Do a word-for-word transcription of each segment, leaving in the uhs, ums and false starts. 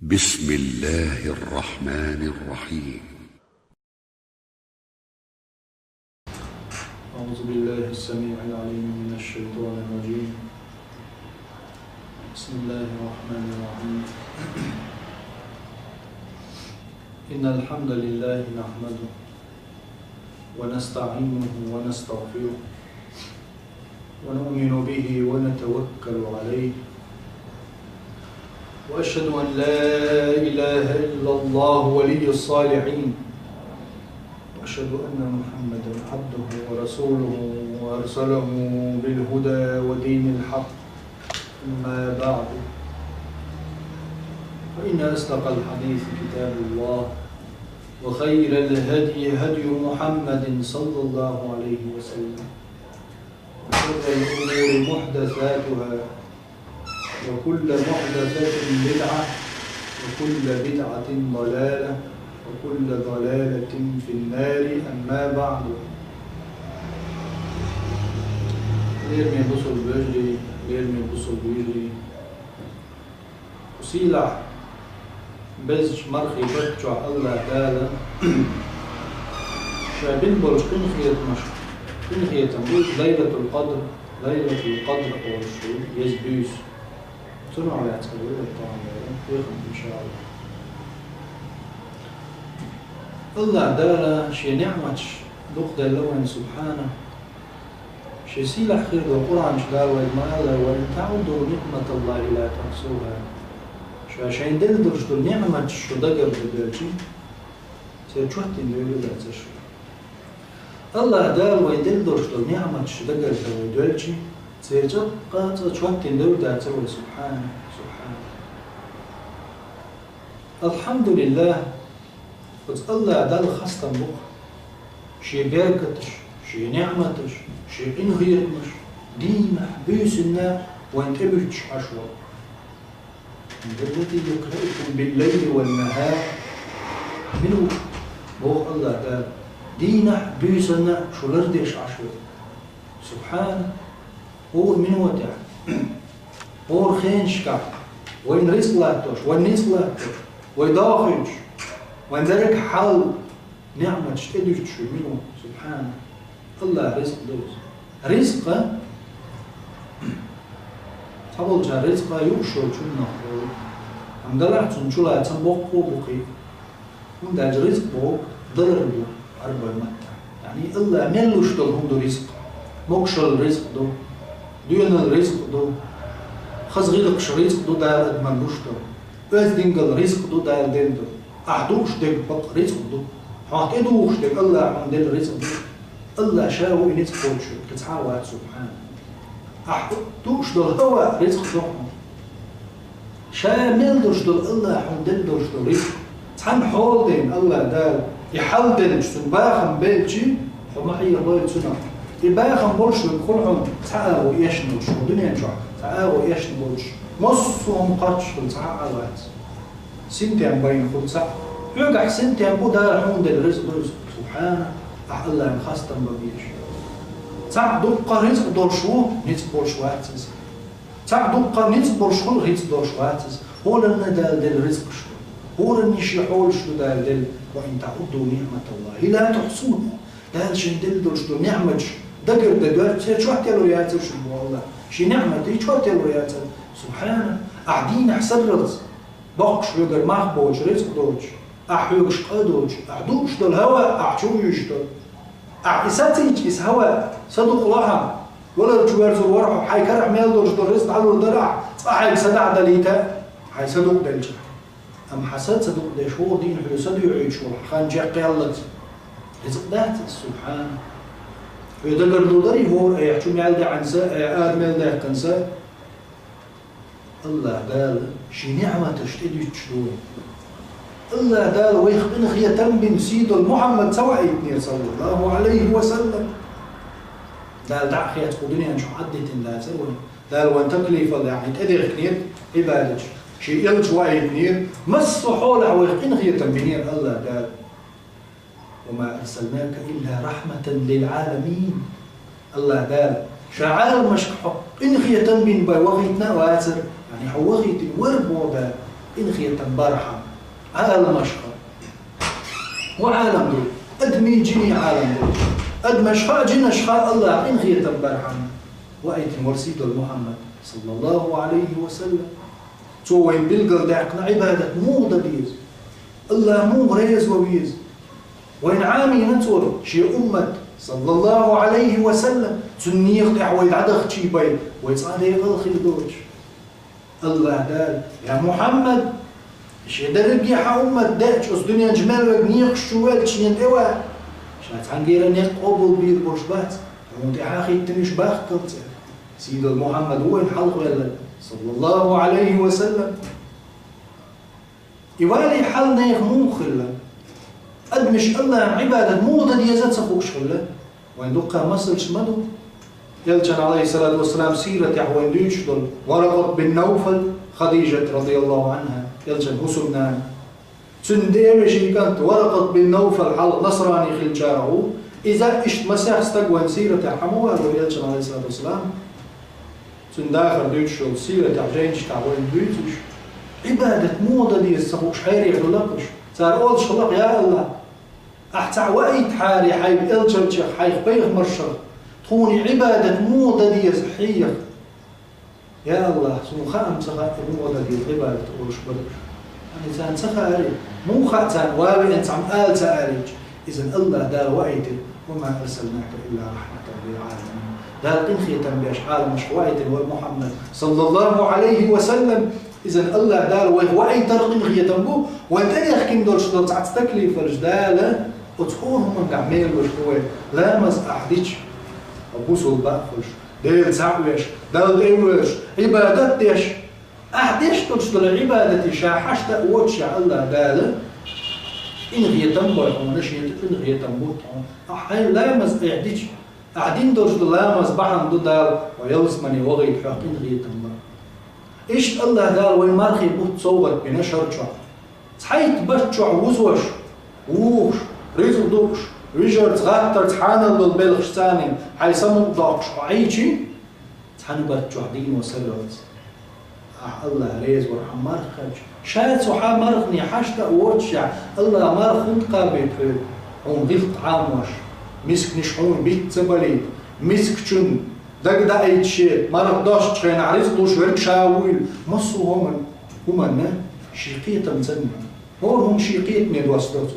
بسم الله الرحمن الرحيم. أعوذ بالله السميع العليم من الشيطان الرجيم. بسم الله الرحمن الرحيم. إن الحمد لله نحمده ونستعينه ونستغفره ونؤمن به ونتوكل عليه. وأشهد أن لا إله إلا الله ولي الصالحين. وأشهد أن محمدا عبده ورسوله أرسله بالهدى ودين الحق. أما بعد، فإن أصدق الحديث كتاب الله، وخير الهدي هدي محمد صلى الله عليه وسلم، وشر الأمور محدثاتها، وكل محدثة بدعة، وكل بدعة ضلالة، وكل ضلالة في النار. أما بعد. Лераме бусалба вежарий, лераме бусалба вежарий. Сийлахь, безача мархий барт чохь АллахӀ Дала Ша бина болчу къинхетамаш, къинхетам бу Лайлатул Къадр, Лайлатул Къадр олуш ю еза буьйса. Цунах лаьцна хир ду вай тахана, кхетам, иншааллахӀ. АллахӀ Дала Шен неӀматаш дукха делла вайна, субхьана. Шен сийлахь хир долу Къуръан чу Дала вайга ма-аллара: «Ва ин таӀудду ниӀматаллахӀи ла тухьсухьа». Ша шайна делла долуш долу неӀматаш шу дагардевлчи, церан чоттийна девр дац шу. АллахӀ Дала вайна делла долуш долу неӀматаш дагардевлчи, церан чӀогӀа а цкъа чоттийна девр дац вай, субхьана, субхьана. АлхьамдулиллахӀ, оцу АллахӀ Далла хастам бу-кх, Шен беркаташ, Шен неӀматаш, Шен къинхетамаш дийнахь, буьйсанна вайна тӀебуьттуш Ӏаш ву. «Ман заллази юкъриду Аллаха къарзан хьасана». Мила ву, боху АллахӀ Дала, дийнахь, буьйсанна шу лардеш Ӏаш ву? Субхьана! ХӀора минотехь, хӀора хенашкахь вайна рицкъ латтош, вайна ницкъ латтош, вай дохуьйтуш, вайн дерриг хьал, неӀматаш тӀедуьттуш ву мила ву, субхьана! АллахӀан рицкъ ду иза. Рицкъ, цхьаболчара рицкъ юуш йолчунах олу, амма делахь цунна чулацам боккха а бу кхин. ХӀунда аьлча рицкъ бохург далар ду Ӏарбойн маттахь. Яъни АллахӀ мел луш долу хӀума ду рицкъ. Могушалла рицкъ ду, доьналла рицкъ ду, хаза гӀиллакхаш рицкъ ду Дала адамна луш долу. Оьздангалла рицкъ ду Дала делла долу. Ахь дууш дерг бакъ рицкъ ду. Хьох тӀедухуш дерг АллахӀа хьуна делла рицкъ ду. АллахӀ Ша ву и ницкъ кхочуш, кхин цхьа а вац, субхьана. Ахь дууш долу хӀаваъ рицкъ ду хьуна. Ша мел долуш долу АллахӀа хьуна делла долуш долу рицкъ. Цхьана хьолден АллахӀ Дала и хьал делча, цунна бахам белчи, хьо ма хьехалой цунах. И бахам болуш верг хуьлу хьуна цхьа агӀо эшна болуш, хьо дуьнен чохь цхьа агӀо эшна болуш, массо а хӀума кхоччуш хуьлу, цхьа а вац. Синтем байна хуьлу цхьаъ. Хьоьгахь синтем бу Дала хьуна делла рицкъ ду иза, субхьана, ахь АллахӀан хастам бан безаш. Цхьаъ дуккха рицкъ долуш ву, ницкъ болуш вац иза. Цхьаъ дуккха ницкъ болуш хуьлу, рицкъ долуш вац иза. ХӀоранна Дала делла рицкъаш ду. ХӀоранна шен хьолаш ду Дала делла. «Ва ин таӀудду ниӀматаллахӀи ла тухьсухьа». Дала Шен делла долуш долу неӀматаш дагардан доьрзуш, церан чот ялур яцара шуна, боху АллахӀа. Шен неӀматийн чот ялур яцара. Субхьана, ахь дийнахь сарралц боккхуш хьоьгара мах боцуш, рицкъ доцуш, ахь хьоьгуш къа а доцуш, ахь дууш долу хӀаваъ ахь чу вуьйш долу. Ахь и сацийча, иза хӀаваъ садукъ ло хьан, валар чу верзур вара хьо, хьайн карахь мел долуш долу рицкъ дӀалур дара ахь, цкъа хьайга са дӀа а далийта, хьайн садукъ делча. Амма хьан са ца дукъдеш, хӀора дийнахь хьоьга са доьӀуьйтуш волу хьан чекх яллалц, рицкъ дац иза, субхьана. Хьоьга дагар лур дарий хӀора айхьа чу мел даьккхина са, айхьа ара мел даьккхина са? АллахӀ Дала Шен неӀматаш тӀедуьттуш ду вайна. АллахӀ Дала вайх къинхетам бина сий долу Мухьаммад ца ваийтинера, саллаллаху Ӏалайхи ва саллам. Дала дӀа а хецна кху дуьнен чу Ӏаддитина дацара вайна. Дала вайна таклифал яхьна тӀедехкинера Ӏибадаташ. Шен элча ваийтинера, массо а хьолахь вайх къинхетам бинера АллахӀ Дала. «Ва ма арсалнака илла рахьматан лил Ӏаламин». АллахӀ Дала, Ша Ӏаламашка хьо къинхетам бина бен вахийтина а вацара, яъни хьо вахийтина вара боху Дала. Къинхетам бархьама, Ӏаламашха. Ва Ӏалам ду, адамий, жиний Ӏалам ду. Адамашха а, жинашха а Аллахь къинхетам бархьама ваийтина вар сийдолча Мухьаммад, саллаллахӀу Ӏалайхи ва саллам. Цо вайна билгалдаьккхина Ӏибадат муха дан деза, Аллахь муха реза ван веза. Вайна Ӏамийна цо шен уммат, саллаллахӀу Ӏалайхи ва саллам, цуьнан некъа тӀехь вай дӀадахчий бен, вай цкъа декъала хир доцуш. Аллахь Дала: «Я Мухьаммад, шен дерриге хьан уммат деача, оцу дуьнен чу мел верг некъаш чу воьлча, шена тӀе ван. Ша цхьаьнгара некъ къобалбийр болуш бац, хьуна тӀаьхьахӀиттинарш бахкал цӀе». Сийдолча Мухьаммад ву вайна хьалхаваьлларг, саллаллахӀу Ӏалайхи ва саллам. И вале хьал нехан муха хилла? Адамаш Аллахьна Ӏибадат муха дан деза а ца хууш хилла? Вайн дуккха масалш ма ду. Элчан, Ӏалайхиссалату вассалам, сиратехь вайна дуьйцуш долу Варакъат бин Навфал, Хадижат, радияллаху Ӏанха, Элчан хӀусамнана. Цуьнан тӀе а вешин кӀант Варакъат бин Навфал хьалха насрани хиллачарах ву. Иза иштта масех стаг вайн сиратехь хьан ма валло Элчан, Ӏалайхиссалату вассалам. Цуьнан дахар дуьйцуш йолу сиратехь жайнашкахь вайна дуьйцуш, Ӏибадат муха дан деза ца хууш хьере хилла-кх уьш. Цара олуш хилла-кх: «Я Аллахь, ахь цхьаъ ваийтахьара хьайга элчанех, хьайх пайхамаршех, тхуна и Ӏибадат муха дан деза хьеха». «Я Аллахь, суна хаа-м ца хаьа, и муха дан деза Ӏибадат», — олуш бара уьш. Амма царна ца хаьара, муха хаьа царна, ван веана цхьамма ала ца арича, иза Аллахь Дала ваийтира: «Ва ма арсалнака илла рахьматан лил Ӏаламин». Дала къинхетам беш Ӏаламашка ваийтина вара Мухьаммад, саллаллахӀу Ӏалайхи ва саллам. Иза Аллахь Дала вайх ваийтар къинхетам бу, вайн тӀеяхкина долуш долу цхьацца таклифаш Дала оцу хӀора хӀуманехь мелош бу вай. Ламаз ахь дича, бусулба а хуьлуш, Дела цхьаъ веш, Далла тӀе а воьлуш, Ӏибадат а деш, ахь деш долуш долу Ӏибадате ша хьашт а воцуш, Аллахь Дала къинхетам бой хьуна, шен тӀе къинхетам бу хьуна. Ахь хьайн ламаз ахь дича, ахь дина долуш долу ламаз бахьана ду Дала вай ялсамане вахийта хьох къинхетам бан. Иштта Аллахь Дала вайн мархийн бутт совгӀат бина шар чохь. Цхьайтта барт чохь вузош, вухуш, ризкъ дууш, вижарца, гӀаттарца, хьанал долу белхаш царна хьайн самукъадоккхуш хьо Ӏийчи, цхьана барт чохь дийно сагӀалц. Ахь Аллахь реза вара хьан марха хилча. Ша цу хьан мархане хьашт а воцуш, Аллахь марха хӀунда кхабийта хьоьга? Хьуна гӀиллакх Ӏамош, мисканаш хьуна битта ца балийта, мискачун дагадаийта шен марха достучу хенахь ризкъ луш верг ша вуйла. Массо а хӀуманна, хӀуманна шен кхетам ца ма. ХӀора хӀума шен кхетаме доссадо цо.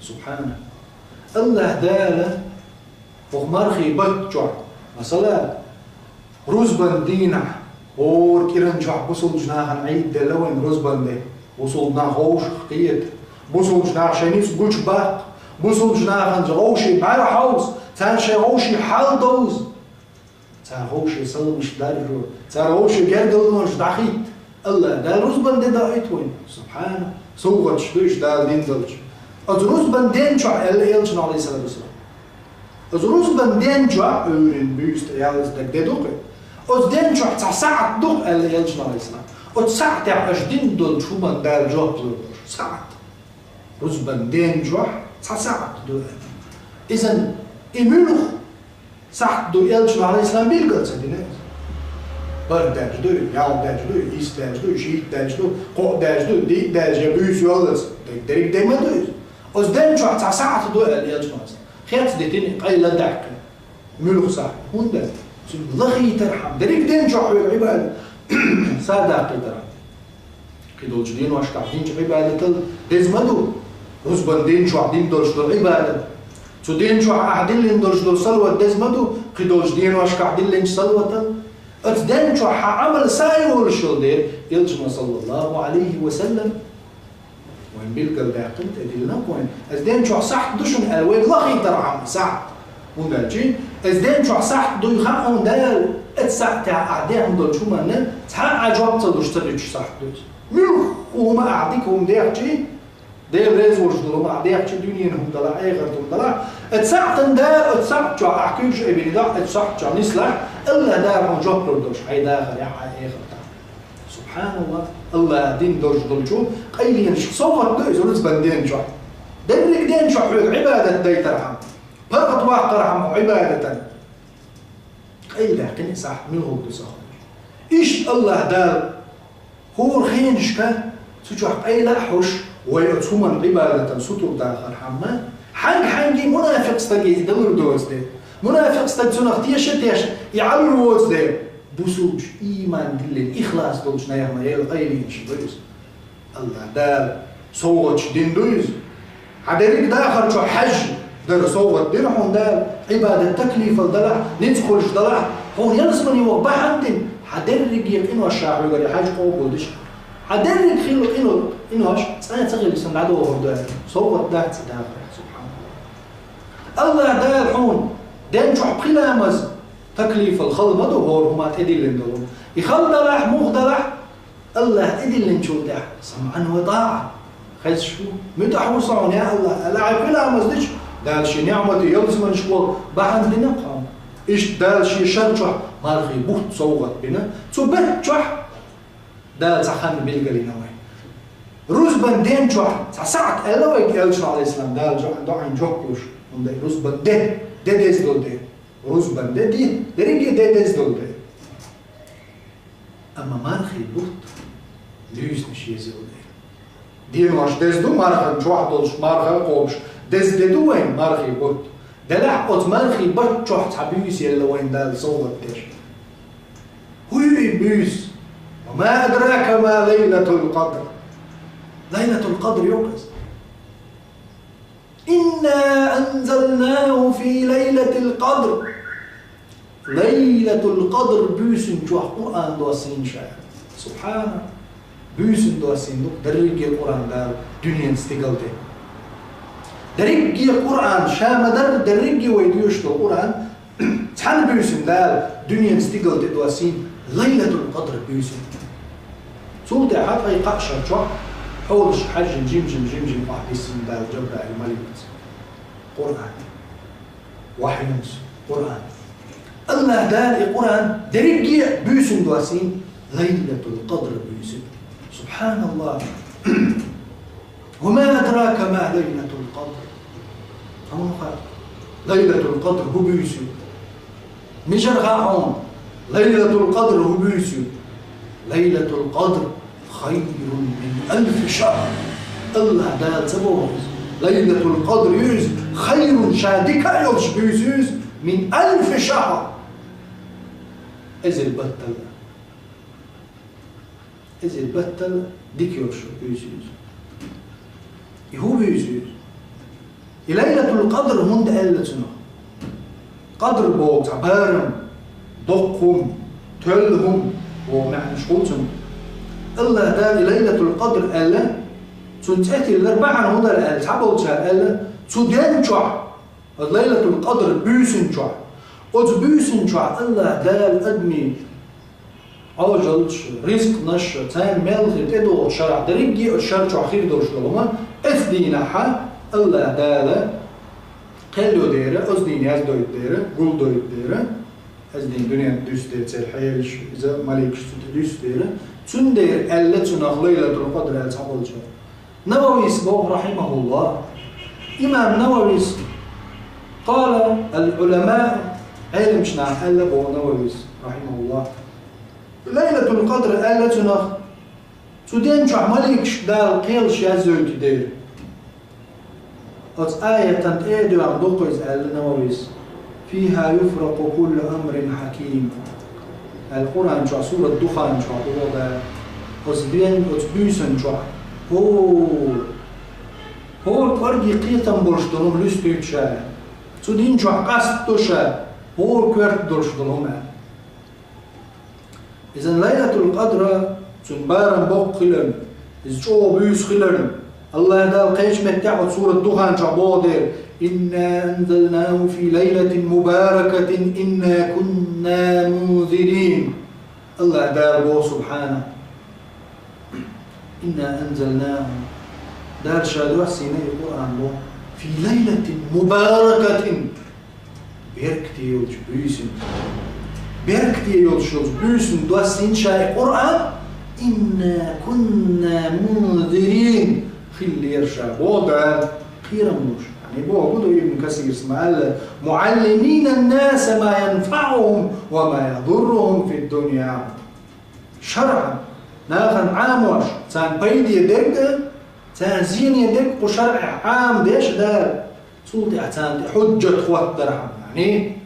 Субхьана. Аллахь Дала хӀокху мархийн бутт чохь, масала, рузбан дийнахь, хӀора кӀиран чохь бусулбачу нахана Ӏийд делла вайн рузбан де. Бусулба нах вовшах кхета. Бусулбачу наха шайн ницкъ гучубаккха. Бусулбачу нахана вовшийн бӀаьра хьовса, царна шайн вовшийн хьал довза. Цара вовшийн саламаш даржо, цара вовшийн гергарлонаш дӀахӀитта. Аллахь Дала рузбан де даийта вайна. Субхьана! СовгӀаташ ду уьш Дала дина долчу. Оцу рузбан ден чохь, аьлла Элчано, Ӏалайхиссалату вассалам. Оцу рузбан ден чохь, Ӏуьйрин буьйса тӀе яллаза дерг де ду-кх. Оцу ден чохь цхьа саӀат ду-кх, аьлла Элчано, Ӏалайхиссалам. Оцу саӀатехь аша дина долчу хӀуманна Дала жоп лур долуш. СаӀат. Рузбан ден чохь цхьа саӀат ду аьлла. Иза и муьлха сахьт ду, Элчано, Ӏалайхиссалам, билгал ца дина иза. БархӀ даьлча дуй, ялх даьлча дуй, исс даьлча дуй, шийтта даьлча ду, кхоъ даьлча дуй, диъ даьлча я буьйса йоллаца. Дерриг де ма ду иза. Оцу ден чохь цхьа саӀат ду аьлла Элчано. Хец дитина, къайла даьккхина. Муьлха сахьт? ХӀунда? Цуьнга лахийтархьама, дерриг ден чохь хьоьга Ӏибадат, са даккхийтархьама. Кхидолчу деношкахь динчу Ӏибадатал деза ма ду рузбан ден чохь дина долуш долу Ӏибадат. Цу ден чохь ахь диллина долуш долу салават деза ма ду кхидолчу деношкахь диллинчу салаватал. Оцу ден чохь хьан Ӏамал са йолуш йолу дела, Элчано, саллаллаху Ӏалайхи ва саллам, вайн билгал даьккхина, тӀедиллина вайн. Оцу ден чохь сахьт ду шуна аьлла, вайга лахийтархьама сахьт. ХӀунда аьлча, оцу ден чохь сахьт дуй хаьа хьуна Дала, оцу сахьтехь ахь дехна долчу хӀуманна цхьа а жоп ца луш ца дуьтуш сахьт ду иза. Муьлхха хӀума ахь дика хӀума дехча, Дела реза волуш долу хӀума ахь дехча, дуьненан хӀума далахь, эхартан хӀума далахь, оцу сахьтана Дала, оцу сахьт чохь ахь куьйгаш а бина дахь, оцу сахьт чохь нислахь, Аллах Дала хьуна жоп лур долуш хьайн дахарехь, хьайн эхартахь. Субханаллах, Аллаха дин долуш долчу къайленашка совгӀат ду иза рузбан ден чохь. Дерриг ден чохь хьоьга Ӏибадат дайтархьама, паргӀат ваккхархьама хьо Ӏибадатан. Къайладаьккхина и сахьт муьлхха ду сан хьоьга. Иштта Аллах Дала хӀора хенашка Цу чохь къайла а хьуш, вай оцу хӀуманна, Ӏибадатан сутур дахархьама, хьанга-хьанга мунафикъ стаге и далур доцу де. Мунафикъ стаг цунах теша а теш, и Ӏалур воцу де. Бусулбачу, ийман диллина, ихлас долчу нехан ял къайлина ши ду иза. Аллах Дала совгӀаташ дина ду иза. Хьан дерриг дахар чохь хьаьжжа дара совгӀат дира хьуна Дала, Ӏибадат таклифал далахь, ницкъ хуьлуш далахь, хьуна ялсамане ваха бахьана дина, хьан дерриге къинош ша хьоьгара хьаьжжа къобалдеш. Хьан дерриг хилла къино-, къинош цкъа а ца хилла сан дӀадохур ду аьлла, совгӀат дац и дахар, субханаллах. Аллах Дала хьуна ден чохь пхи ламаз таклифал хала ма ду, хӀора хӀума тӀедиллина долу. И хала далахь, муха далахь, Аллах тӀедиллинчул тӀаьхьа, самӀан ва тӀаӀа. Хезаш ву, муьтӀахь ву со хьуна, я Аллах, аьлла, хьайн пхи ламаз дича, Дала шен ниӀмате ялсаманаш ваха бахьана дина хьуна. Иштта Дала шен шар чохь мархий бутт совгӀат бина. Цу беттан чохь Дала цхьа хан билгалйина вай. Рузбан ден чохь цхьа сахьт аьлла вайга Элчано, Ӏалайхиссалам, Дала жоӀ-, доӀанна жоп луш. ХӀунда и рузбан де, де деза долу де. Рузбан де, де, дерриге де деза долу де. Амма мархий бутт буьйсанаш еза йолу де. Денош деза ду мархан чохь долуш, марха а кхобуш, деза де ду вайн мархий бутт. Делахь оцу мархий бутт чохь цхьа буьйса елла вайн Дала совгӀат деш. ХӀун ю и буьйса? Ва ма адрака ма лайлатул къадр. Лайлатул къадр йоккху иза. Инна анзалнаху фи лайлатил къадр. Лайлатул къадр буьйсанна чохь Къуръан доссийна ша. Субхана! Буьйсанна доссийна ду дерриге Къуръан Дала дуьненан стигал тӀе. Дерриге Къуръан ша ма-дарра, дерриге вай доьшуш долу Къуръан цхьана буьйсанна Дала дуьненан стигал тӀе доссийна, Лайлатул къадр буьйсанна. Цул тӀаьхьа ткъе кхаа шар чохь хьолаш хьаьжжина жим-жим, жим-жим охьадиссина Дала Джабраил маликаца. Къуръан. Вахьйунца Къуръан. Аллах Дала и Къуръан дерриге а буьйсанна доссийна, Лайлатул къадр буьйсанна. Субханаллах. Ва ма адрака ма лайлатул къадр. Хьуна хаьа, Лайлатул къадр хӀун буьйса ю? Мичара хаьа хьуна, Лайлатул къадр хӀун буьйса ю? Лайлатул къадр хайрун мин алфи шахр. Аллах Дала ца боху иза. Лайлатул къадр ю иза, хайрун, ша дика а йолуш буьйса ю иза, мин алфи шахр. Эзар баттал. Эзар баттал дика йолуш буьйса ю иза. И хӀун буьйса ю иза? И Лайлатул къадр хӀунда аьлла цунах? Къадр боху цхьа барам, доккха хӀума, тоьлла хӀума боху маьӀнаш хуьлу цунах. Аллах Дала и Лайлатул къадр аьлла, цунна цӀе тиллар бахьана хӀун дара аьлла, цхьаболчара аьлла, цу ден чохь, оцу Лайлатул къадр буьйсанна чохь, оцу буьйсанна чохь Аллах Дала адамийн Ӏожаллаш, ризкънаш, царна мел хир тӀедогӀучу шарахь дерриге а шар чохь хир долуш долу хӀума, оцу дийнахь Аллах Дала кхел йо дера, оцу дийна яздойту дера, гулдойту дера, оцу дийна дуьнен дуьсу дера, церан хьелаш, иза маликаш цу тӀе дуьсу дера, цундела аьлла цунах Лайлатул къадр аьлла цхьаболчара. Нававис боху, рахьимахуллах. Имам Нававис, къала ал-Ӏулама, Ӏеламчу наха аьлла боху Нававис, рахьимахуллах. Лайлатул къадр аьлла цунах, цу ден чохь маликаш Дала кхелаш яздойту дера. Оцу аятан тӀе а доьгӀна дуккха иза аьлла Нававис. Фиха юфракъу куллу амрин хьаким. Аьлла Къуръан чохь, сурат Духан чохь боху Дала. Оцу ден, оцу буьйсан чохь. ХӀора, хӀора кӀорге кхетам болуш долу хӀума луьстуьйту ша. Цу дин чохь къастадо ша, хӀора коьрта долуш долу хӀума. Иза Лайлатул къадра, цуьнан барам боккха хиларна, иза чӀогӀа буьйса хиларна, Аллах Дала кхечу меттехь оцу сурат Духан чохь боху дера: «Инна анзалнаху фи лайлатин мубаракатин инна кунна мунзирин». Аллах Дала боху, субхана. «Инна анзалнаху». Дала ша доссийна и Къуръан боху. «Фи лайлатин мубаракатин». Беркате йолчу буьйсина. Беркате йолчу буьйсина доссийна ша и Къуръан. «Инна кунна мунзирин». Хиллера ша, боху Дала, кхерам луш. Яъни боху ду Ибн Касирс ма аьлла: «Муаллимина наса ма янфаухум ва ма ядуррухум фид дунья». ШарӀан, Нахана Ӏамош, царна пайде дерг а, царна зене дерг а кху шарӀехь Ӏамадеш а Дала, цул тӀаьхьа царна тӀе хьуджат хӀоттархьама, яъни,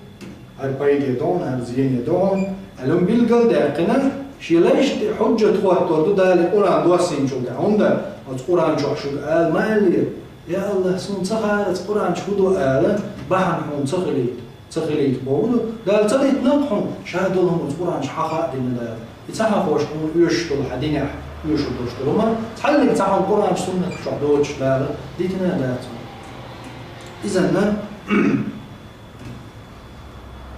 хӀара пайде ду хьуна, хӀара зене ду хьуна, аьлла, билгал а даьккхина, шен лайшна тӀе хьуджат хӀоттор ду Дала Къуръан доссийначул тӀаьхьа. ХӀунда оцу Къуръан чохь шуьга ала ма аьллера: «Я АллахӀ, суна ца хаьара оцу Къуръан чу хӀун ду», ала, бахьана хьуна ца хилийта. Ца хилийта бохург ду. Дала ца диттина-кх хьуна, ша долу хӀума оцу Къуръан чу хьан хаьа дина Дала. И ца хьахош хьуна оьшуш долу хьан динехь, оьшуш долуш долу хӀума, цхьаннега цхьа хьуна Къуръан чу, суннат чохь доцуш Дала диттина а дац хьуна. Изанна,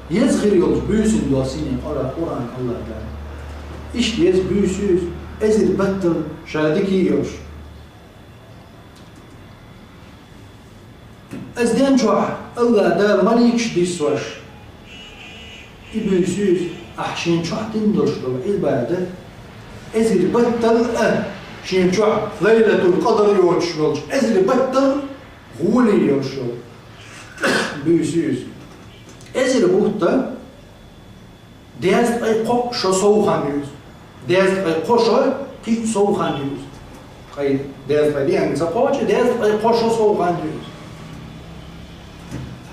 еза хир йолчу буьйсанна доссийна Къуръан, Къуръан АллахӀ Дала. Иштта еза буьйса ю иза, эзар баттал ша дика йолуш. Оцу ден чохь АллахӀ Дала маликаш диссош, и буьйса ю иза, ахь шен чохь дина долуш долу Ӏибадат, эзар баттал а, шен чохь Лайлатул-Къадр йоцуш йолчу эзар баттал гӀоле йолуш йолу буьйса ю иза. Эзар бутт а, дезткъе кхо шо сов хан ю иза. Дезткъе кхо шо, кхин а сов хан ю иза. Ткъе дезткъе деанга ца кхочу, дезткъе кхо шо сов хан ю иза.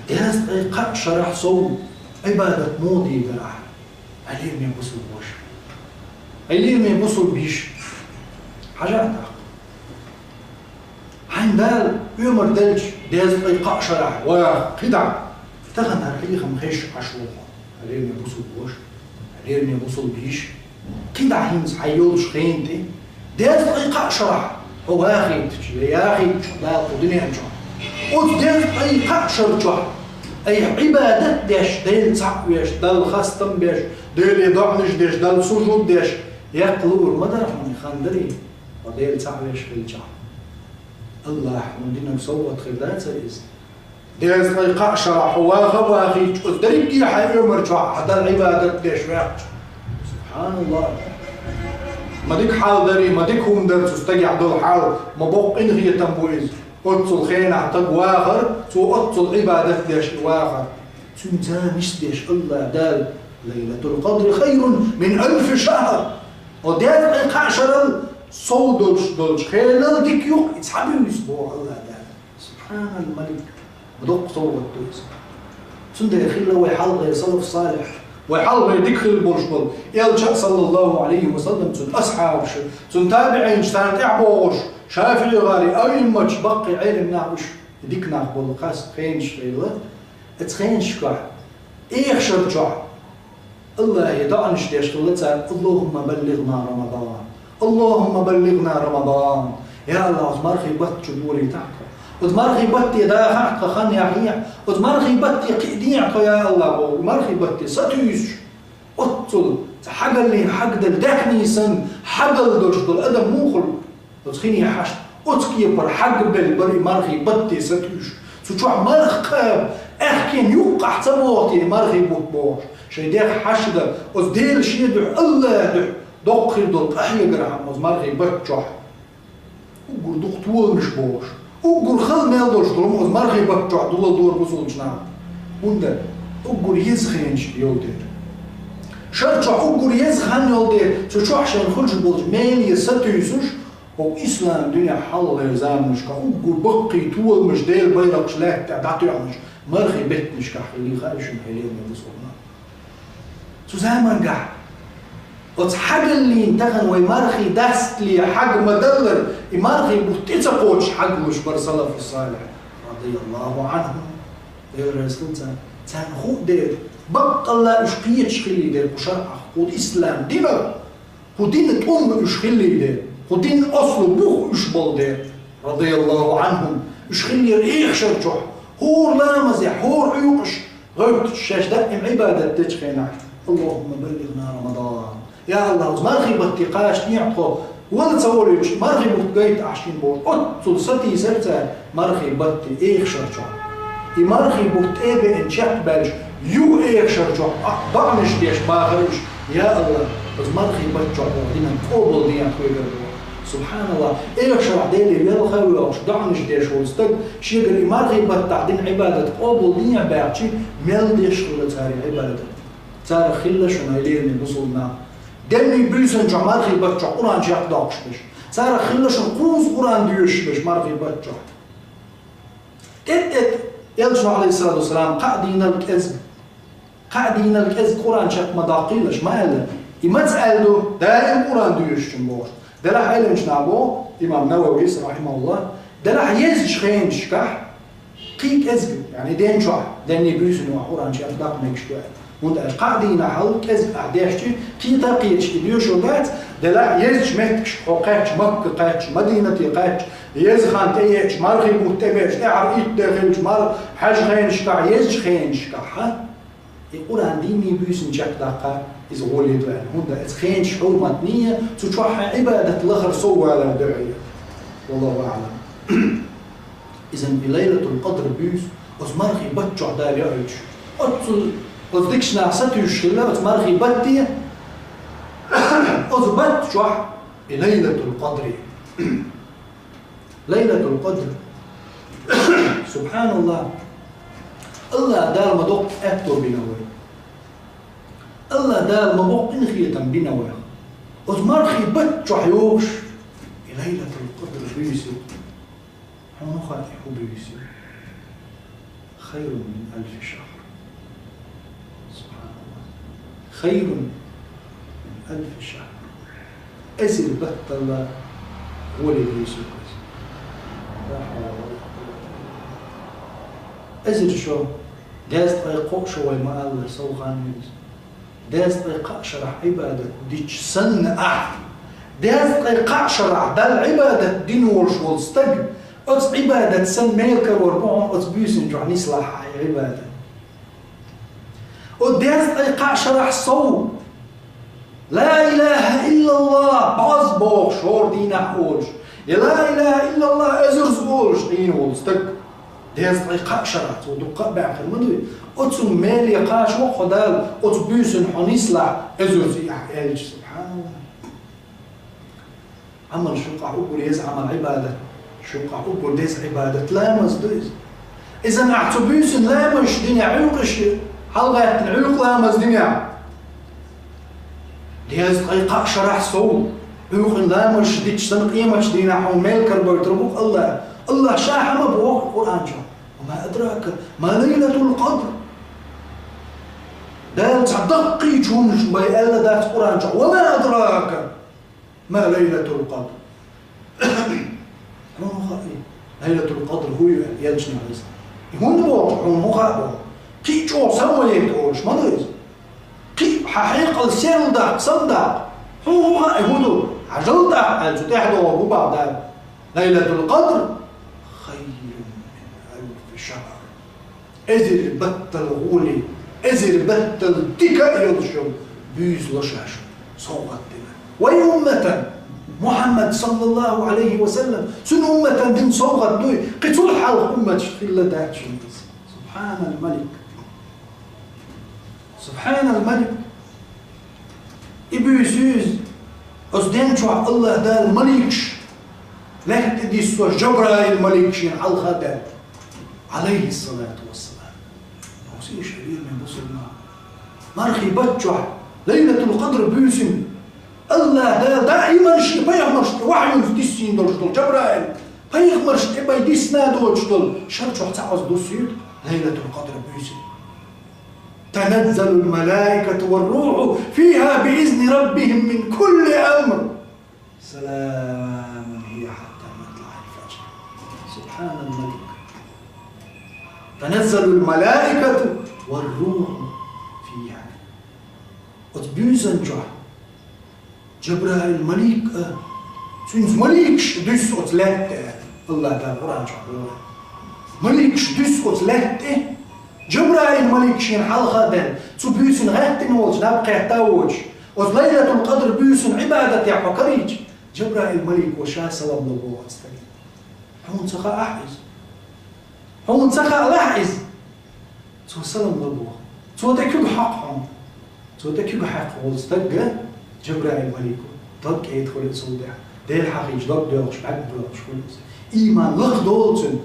Дезткъе кхаа шарахь сов Ӏибадат муха дийр дара ахь? Хьалийра, бусалба ваша. Хьалийра, бусалба йиша. Хьажа тӀаккха. Хьайна Дала оьмар делча, дезткъе кхаа шарахь ваха кхидӀа, тахана хӀара хьехам хезаш Ӏаш ву хьо. Хьалийра, бусалба ваша. Хьалийра, бусалба йиша. КхидӀа хӀинца хьайн йолчу хенахь, дезткъе кхаа шарахь хьо вахийтича я яхийтича Дала кху дуьнен чохь, оцу дезткъе кхаа шар чохь айхьа Ӏибадат деш, Делан цхьаъ веш, Далла хастам беш, Деле доӀанаш деш, Далла сужуд деш, яккха луур ма дара хьуна и хан дарий, хьо Делан цхьаъ веш хилчахь. АллахӀа хьуна динарг совгӀат хир дацара иза? Дезткъе кхаа шарахь хьо ваха а вахийтича, оцу дерриге хьайн оьмар чохь хьан Далла Ӏибадат деш ваьккхича. СубхьаналлахӀ! Ма дика хьал дарий, ма дика хӀума дара цу стагехь долу хьал, ма боккха къинхетам бу иза. Оццул хенахь стаг вахар, цо оццул Ӏибадат деш и вахар. Цуьнан царна нисдеш АллахӀ Дала: «Лайлатул-Къадри хайрун мин алфи шахр». О, дезткъе кхаа шарал сов долуш долчу хенал дика ю-кх и цхьа буьйса, боху АллахӀ Дала. Субхьанал-Малик! Ма доккха совгӀат ду иза. Цундела хилла вай хьалхе салаф салихь, вай хьалхе дика хилла болуш болу элча а, саллаллаху Ӏалайхи ва саллам, цуьнан асхьабаш а, цуьнан табиӀинаш, царна тӀаьхьа богӀуш, ШафиӀи гӀари, аимматаш, баккхий Ӏелам нах уьш, и дика нах болу хас хенаш хилла. Оцу хенашкахь, эхашар чохь АллахӀе доӀанаш деш хилла цара: «Аллахумма баллигъна Рамадан! Аллахумма баллигъна Рамадан!» Я АллахӀ, оцу мархий батта чу долийтахь тхо. Оцу мархий батте дахахь тхан хан яхьехь, оцу мархий батте кхиадехь тхо, я АллахӀ, боху, мархий батте сатуьйсуш. Оццул цхьа хьагаллин хьагдала даьхний санна хьагал долуш долу адам муха хуьлу? Оцу хине хьашт, оцу кепара хьагбелла бара и мархий батте сатуьйсуш. Цу чохь марха кхаба, аьхкенан юккъахь ца богӀу те и мархий бутт бохуш, шайн дегӀ хьашт дан, оцу Дела шен дуьхьа, АллахӀан дуьхьа доккха хир долу къахьегархьама оцу мархий батта чохь. Уггар дукха толамаш бохуш, уггар хала мел долуш долу хӀума оцу мархий батта чохь доладора бусалба нах. ХӀунда? Уггар еза хенаш йолу дела. Шар чохь уггар еза хан йолу дела, цу чохь шайна хуьлуш болчу меле сатуьйсуш, хӀокху ислам динехь хьалхалера заманашкахь уггар баккхий толамаш, Делан байракхаш лаьтта тӀехь дӀатоьхнаш мархий беттанашкахь хиллий хаьий шуна, хьалийра, бусалба нах? Цу замангахь оцу хьагаллин тахана вай мархий дастале хьаг ма-даллара, и мархий бутт тӀе ца кхочуш хьаг луш бара салафу салихь, радияллаху Ӏанхум, Дела реза хуьлда царна. Царна хуу дера, баккъалла уьш кхеташ хиллий дера кху шарӀах, кху ислам динах. Кху динан тӀум уьш хиллий дера, кху динан аслу бух уьш болу дера, радияллаху Ӏанхум, уьш хиллера эхашар чохь, хӀора ламазехь, хӀора Ӏуьйкъаш гӀевтташ шаьш даим Ӏибадат дечу хенахь: «Аллахумма баллигъна Рамадан». Я АллахӀ, оцу мархий батте кхачадехьа тхо, вала ца волуьйтуш, мархий бутт гайта ахь шуна бохуш, оццул сатийсара цара мархий батте эхашар чохь. И мархий бутт тӀе а беана чекхбаьлча, юха эхашар чохь а доӀанаш деш бахара уьш: «Я АллахӀ, оцу мархий батта чохь вайн динан къобалдехьа тхоьгара», – бохуш. СубхьаналлахӀ, эхашарахь Деле велха а воьлхуш, доӀанаш деш волу стаг, шегара и мархий баттахь дина Ӏибадат къобалдехьа баьхчи, мел деш хилла цара и Ӏибадат. Царах хилла шуна, хьалийра, бусалба нах, Денний буьйсанна чохь мархий бутт чохь Къуръан чекхдоккхуш берш. Царах хилла шуна кхузткъа Къуръан доьшуш берш мархий бутт чохь. ТӀе-тӀе, Элчано, Ӏалайхиссалату вассалам, кхаа дийнал кӀезиг, кхаа дийнал кӀезиг Къуръан чекх ма доккхийла аш ма аьлла. И маца аьлла ду, даим Къуръан доьшучунна бохуш. Делахь Ӏеламнаха боху, имам Нававис, рахьимахуллахӀ, делахь езачу хенашкахь, кхин кӀезиг, яъни ден чохь, денний буьйсанна Къуръан чекхдаккха мегаш ду аьлла. ХӀунда аьлча кхаа дийнахь хьал кӀезиг ахь дешчи, кхета а кхеташ и доьшур дац, делахь езачу меттигашка хьо кхаьчча, Макка кхаьчча, Мадинате кхаьчча, еза хан тӀееъча, мархий бутт тӀебеача, тӀаьхьара итт де хилча, мар-, хьаьжа хенашкахь, езачу хенашкахь, хьа? И Къуръан денний буьйсанна чекхдаккха иза гӀоле ду аьлла. ХӀунда аьлча хенаш хьурматний, цу чохь хьайн Ӏибадат лахара сов валар ду хьуна. Валлаху аӀлам. Иза и Лайлатул-Къадр буьйса, оцу мархий бутт чохь Дала йоуьйтуш. Оццул, оцу дикачу наха сатуьйсуш хилла, оцу мархий батте, оцу батта чохь и Лайлатул-Къадр. Лайлатул-Къадр. СубхьаналлахӀ. АллахӀ Дала ма доккха аьтто бина вай. АллахӀ Дала ма боккха къинхетам бина вайх. Оцу мархий бутт чохь йогӀуш, и Лайлатул-Къадр буьйса. Хьуна хаьа, хӀун буьйса? Хайрун мин алфи шахр. СубхьаналлахӀ. Хайрун мин алфи шахр. Эзар батталла гӀоле буьйса ю иза. Ла хьавла ва ла къуввата илла билла. Эзар шо, дезткъе кхоъ шо вай ма-аллара, сов хан ю иза. Дезткъе кхаа шарахь Ӏибадат дича санна ахь, дезткъе кхаа шарахь Далла Ӏибадат дина волуш волу стаг, оцу Ӏибадат санна мел карор бу хьуна оцу буьйсанна чохь нислахь хьайн Ӏибадат. Оцу дезткъе кхаа шарахь сов, Ла илаха иллаллах, бӀозза бохуш, хӀора дийнахь олуш, я Ла илаха иллаллах, эзарза олуш Ӏийна волу стаг. Дезткъе кхаа шарахь, цо дуккха а баьхкина ма дуй. Оцунна меле кхачо а хьо Дала, оцу буьйсанна хьо нислахь, эзарза и ахь аьлча, субхьаналлахӀ. Ӏамал шуьгахь уггар еза Ӏамал Ӏибадат, шуьгахь уггар деза Ӏибадат ламаз ду иза. Иза ахь цу буьйсанна ламазаш динехь, Ӏуьйкъаш хьалагӀаьттина Ӏуьйкъа ламаз динехь, дезткъе кхаа шарахь сов, Ӏуьйкъана ламазаш дича санна къематчу дийнахь хьуна мел карабойтур бу-кх АллахӀ. АллахӀ Ша хьан ма боху Къуръан чохь: «Ва ма адрака ма лайлатул-къадр». Дала цхьа даккхийчу хӀуманаш бен аьлла дац Къуръан чохь: «Ва ма адрака ма лайлатул-къадр». Хьуна хаьа и Лайлатул-Къадр хӀун ю аьлла, Элчано иза. И хӀунда боху, хьуна хӀун хаьа боху? Кхин а чӀогӀа самавалийта олуш ма ду иза. Кхин а хьан хьекъал серладаккха, самадаккха. Хьуна хӀун хаьа и хӀун ду? Хьажал тӀаккха аьлла, цу тӀехь догӀу бу боху Дала. Лайлатул-Къадр хайрун мин алфи шахр. Эзар баттал гӀоле, эзар баттал дика а йолуш йолу буьйса ло Ша шуна, совгӀат дина. Вай умматан, Мухьаммад саллаллаху Ӏалайхи ва саллам, цуьнан умматан дина совгӀат дуй, кхин цул хьалха умматаш хилла дац шуна иза. Субхьанал-Малик. Субхьанал-Малик. И буьйса ю иза, оцу ден чохь АллахӀ Дала маликаш лаьтта тӀе диссо, Жабраил малик шена хьалха даьлла, Ӏалайхиссалату вассалам. Хьовсийша, лераме бусулба нах. Мархий бат чохь, Лайлатул-Къадр буьйсина, АллахӀ Дала даиманаш и пайхамаршна тӀе вахьйунца диссийна долуш долу Жабраил, пайхамаршна тӀе бен диссина доцуш долу шар чохь цхьа оцу дуссуьйту Лайлатул-Къадр буьйсина. تنزل الملائكة والروح فيها بإذن ربهم من كل أمر سلام هي حتى مطلع الفجر. سبحان الملك. تنزل الملائكة والروح فيها. Оцу буьйсанна чохь Жабраил малик а, цуьнца маликаш дуьссу оцу лаьтта тӀе. АллахӀ Дала Къуръан чохь боху. Маликаш дуьссу оцу лаьтта тӀе. Жабраил малик шена хьалха а даьлла, цу буьйсина гӀаьттина волчу наб кхетта а воцуш, оцу Лайлатул-Къадр буьйсина Ӏибадатехь хьо карийча, Жабраил малико ша салам ло боху оцу стаге. Хьуна ца хаахь иза? Хьуна ца хаалахь иза? Цо салам ло боху. Цо тӀе куьг хьокху хьуна. Цо тӀе куьг хьаькхна волу стаг, Жабраил малико, дог кӀеда хуьлу иза цул тӀаьхьа. Дела хьахийча дог доьлхуш, бӀаьрг боьлхуш хуьлу иза. Ийман лакха долу цуьнан.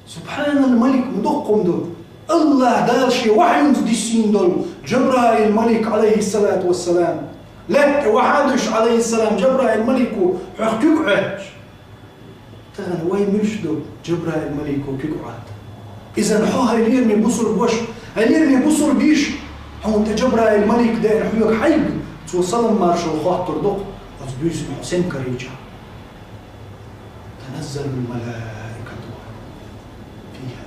Субхьанал-Малик, ма дуккха хӀума ду. АллахӀ Дала шен вахьйунца диссийна долу Жабраил малик, Ӏалайхиссалату вассалам, Лаьтта тӀа вахьа а дуьсуш, Ӏалайхиссалам, Жабраил малико хьох куьг Ӏоьтташ. Тахан вай муьлш ду Жабраил малико куьг Ӏоатта? Иза хьо, хьай лераме бусалба ваша, хьай лераме бусалба йиша, хьуна тӀа Жабраил малик деана хьоьга хьайга, цо салам-маршалла хоттур ду-кх оцу буьйсанна хьо сема карийча. تنزل الملائكة فيها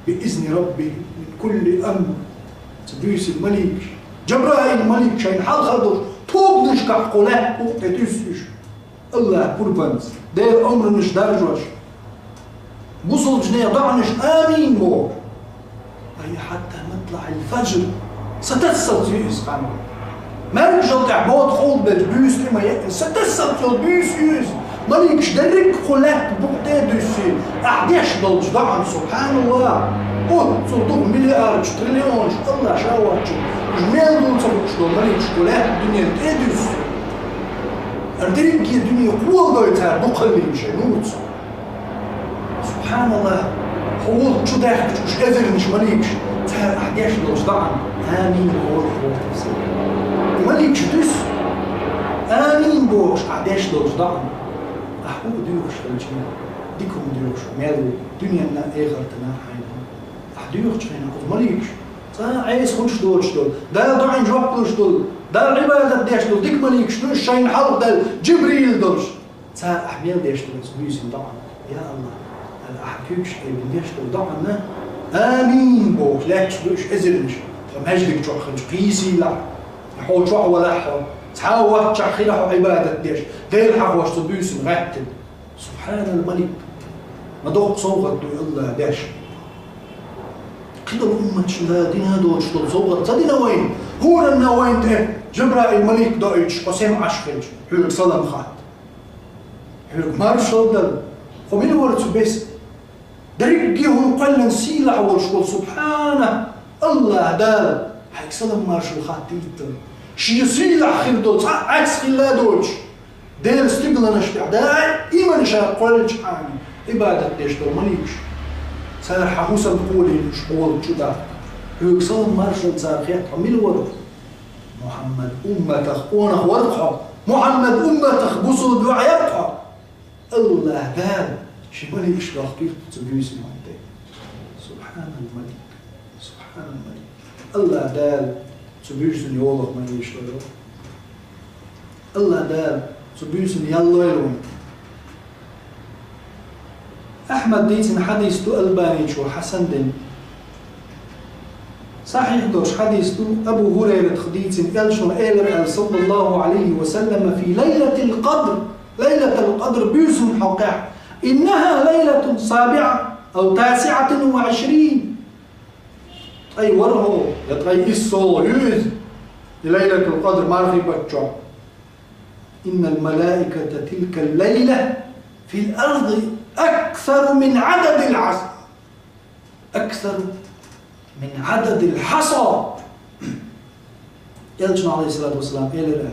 بإذن ربهم من كل أمر. Цу буьйсанна маликаш, Жабраил малик шайна хьалха долуш тобанашкахь кху лаьтта букъа тӀе туьссу уьш. АллахӀан пурбанца, Делан омранаш даржош, бусалбачу нехан доӀанашна амин бохуш. أي حتى مطلع الفجر. Сатассалц ю иза хан. МаьркӀажалла тӀехь бода къовлабелча буьйса тӀе ма еа, сатассалц йолу буьйса ю иза. Маликаш дерриг а кху лаьтта букъа тӀе а дуьссий, ахь деш долчу доӀанна, субхьаналлахӀ! Оццул дукха миллиардаш, триллионаш АллахӀ ша воцчу, уьш мел ду ца хууш долу маликаш кху лаьтта дуьненна тӀе а дуьссу. Ара дерриге дуьне кхоладой цара дукхаллин шайн нураца. СубхьаналлахӀ! Хьо волчу даьхкича уьш эзарнаш маликаш, цара ахь деш долчу доӀанна амин бохуш боху. И маликаш дуьсу, амин бохуш ахь деш долчу доӀанна. Ахь хӀун а доьхуш хилча, дика хӀума доьхуш мел ву дуьненна а, эхартана а хьайна. Ахь доьхучу хенахь оцу маликаш цкъа а Ӏеса хуьлуш доцуш долу, Дала доӀанна жоп луш долу, Далла Ӏибадат деш долу дика маликаш ду уьш, шайна хьалха даьлла Джибрил долуш. Цара ахь мел деш долу оцу буьйсанна доӀанна: «Я АллахӀ, аьлла, ахь куьйгаш тӀе бина деш долу доӀанна амин бохуш лаьтташ ду уьш эзарнаш. Тхо маьждиг чохь хилча кхийсийлахь, хьо чохь валахь хьо, цхьа а воцчахь хила хьо Ӏибадат деш, Дела хьахош цу буьйсанна гӀаьттина». Субхьанал малик! Ма доккха совгӀат ду АллахӀа деш. Кхидолу умматашна Дала дина а доцуш долу совгӀат ца дина вайна? ХӀоранна вайна тӀе Жабраил малик доуьйтуш, хьо сема Ӏаш хилча, хьоьга салам хатта, хьоьга маршалла дала, хьо мила вара цу беса? Дерриге хӀума кхоьллина сийлахь волуш волу СубхьанахӀ АллахӀ Дала хьайга салам-маршалла хаттийта. Шен сийлахь хир долу цхьа а Ӏаьс хилла а доцуш, Делан стигланаш тӀехь даима ша кхоьллинчхьана Ӏибадат деш долу маликаш, цара хьан хӀусам кхолийна уьш хьо волчу тӀехь. Хьоьга салам-маршалла цара хетта, хьо мила вара? Мухьаммад умматах къонах вара хьо, Мухьаммад умматах бусалба йоӀ яра хьо. АллахӀ Дала шен маликаш дохкийта цу буьйсанна тӀе. Субхьанал малик! Субхьанал малик! АллахӀ Дала цу буьйсанна йолах ма еш вайна. АллахӀ Дала цу буьйсанна ял лойла вайна. Ахьмада дийцина хьадис ду, Албаничо хьасан дина. Сахьихь долуш хьадис ду, Абу ХӀурайрата дийцина, элчано элира аьлла, саллаллахӀу Ӏалайхи ва саллама: «في ليلة القدر», Лайлатул Къадр буьйсанна хьокъехь: «إنها ليلة سابعة أو تاسعة وعشرين». Ткъе ворхӀо я ткъе иссо ю иза, и Лайлатул Къадр мархий паччахь. «إن الملائكة تلك الليلة في الأرض أكثر من عدد العسل». «أكثر من عدد الحصى». Элчано, Ӏалайхиссалату вассалам, элира: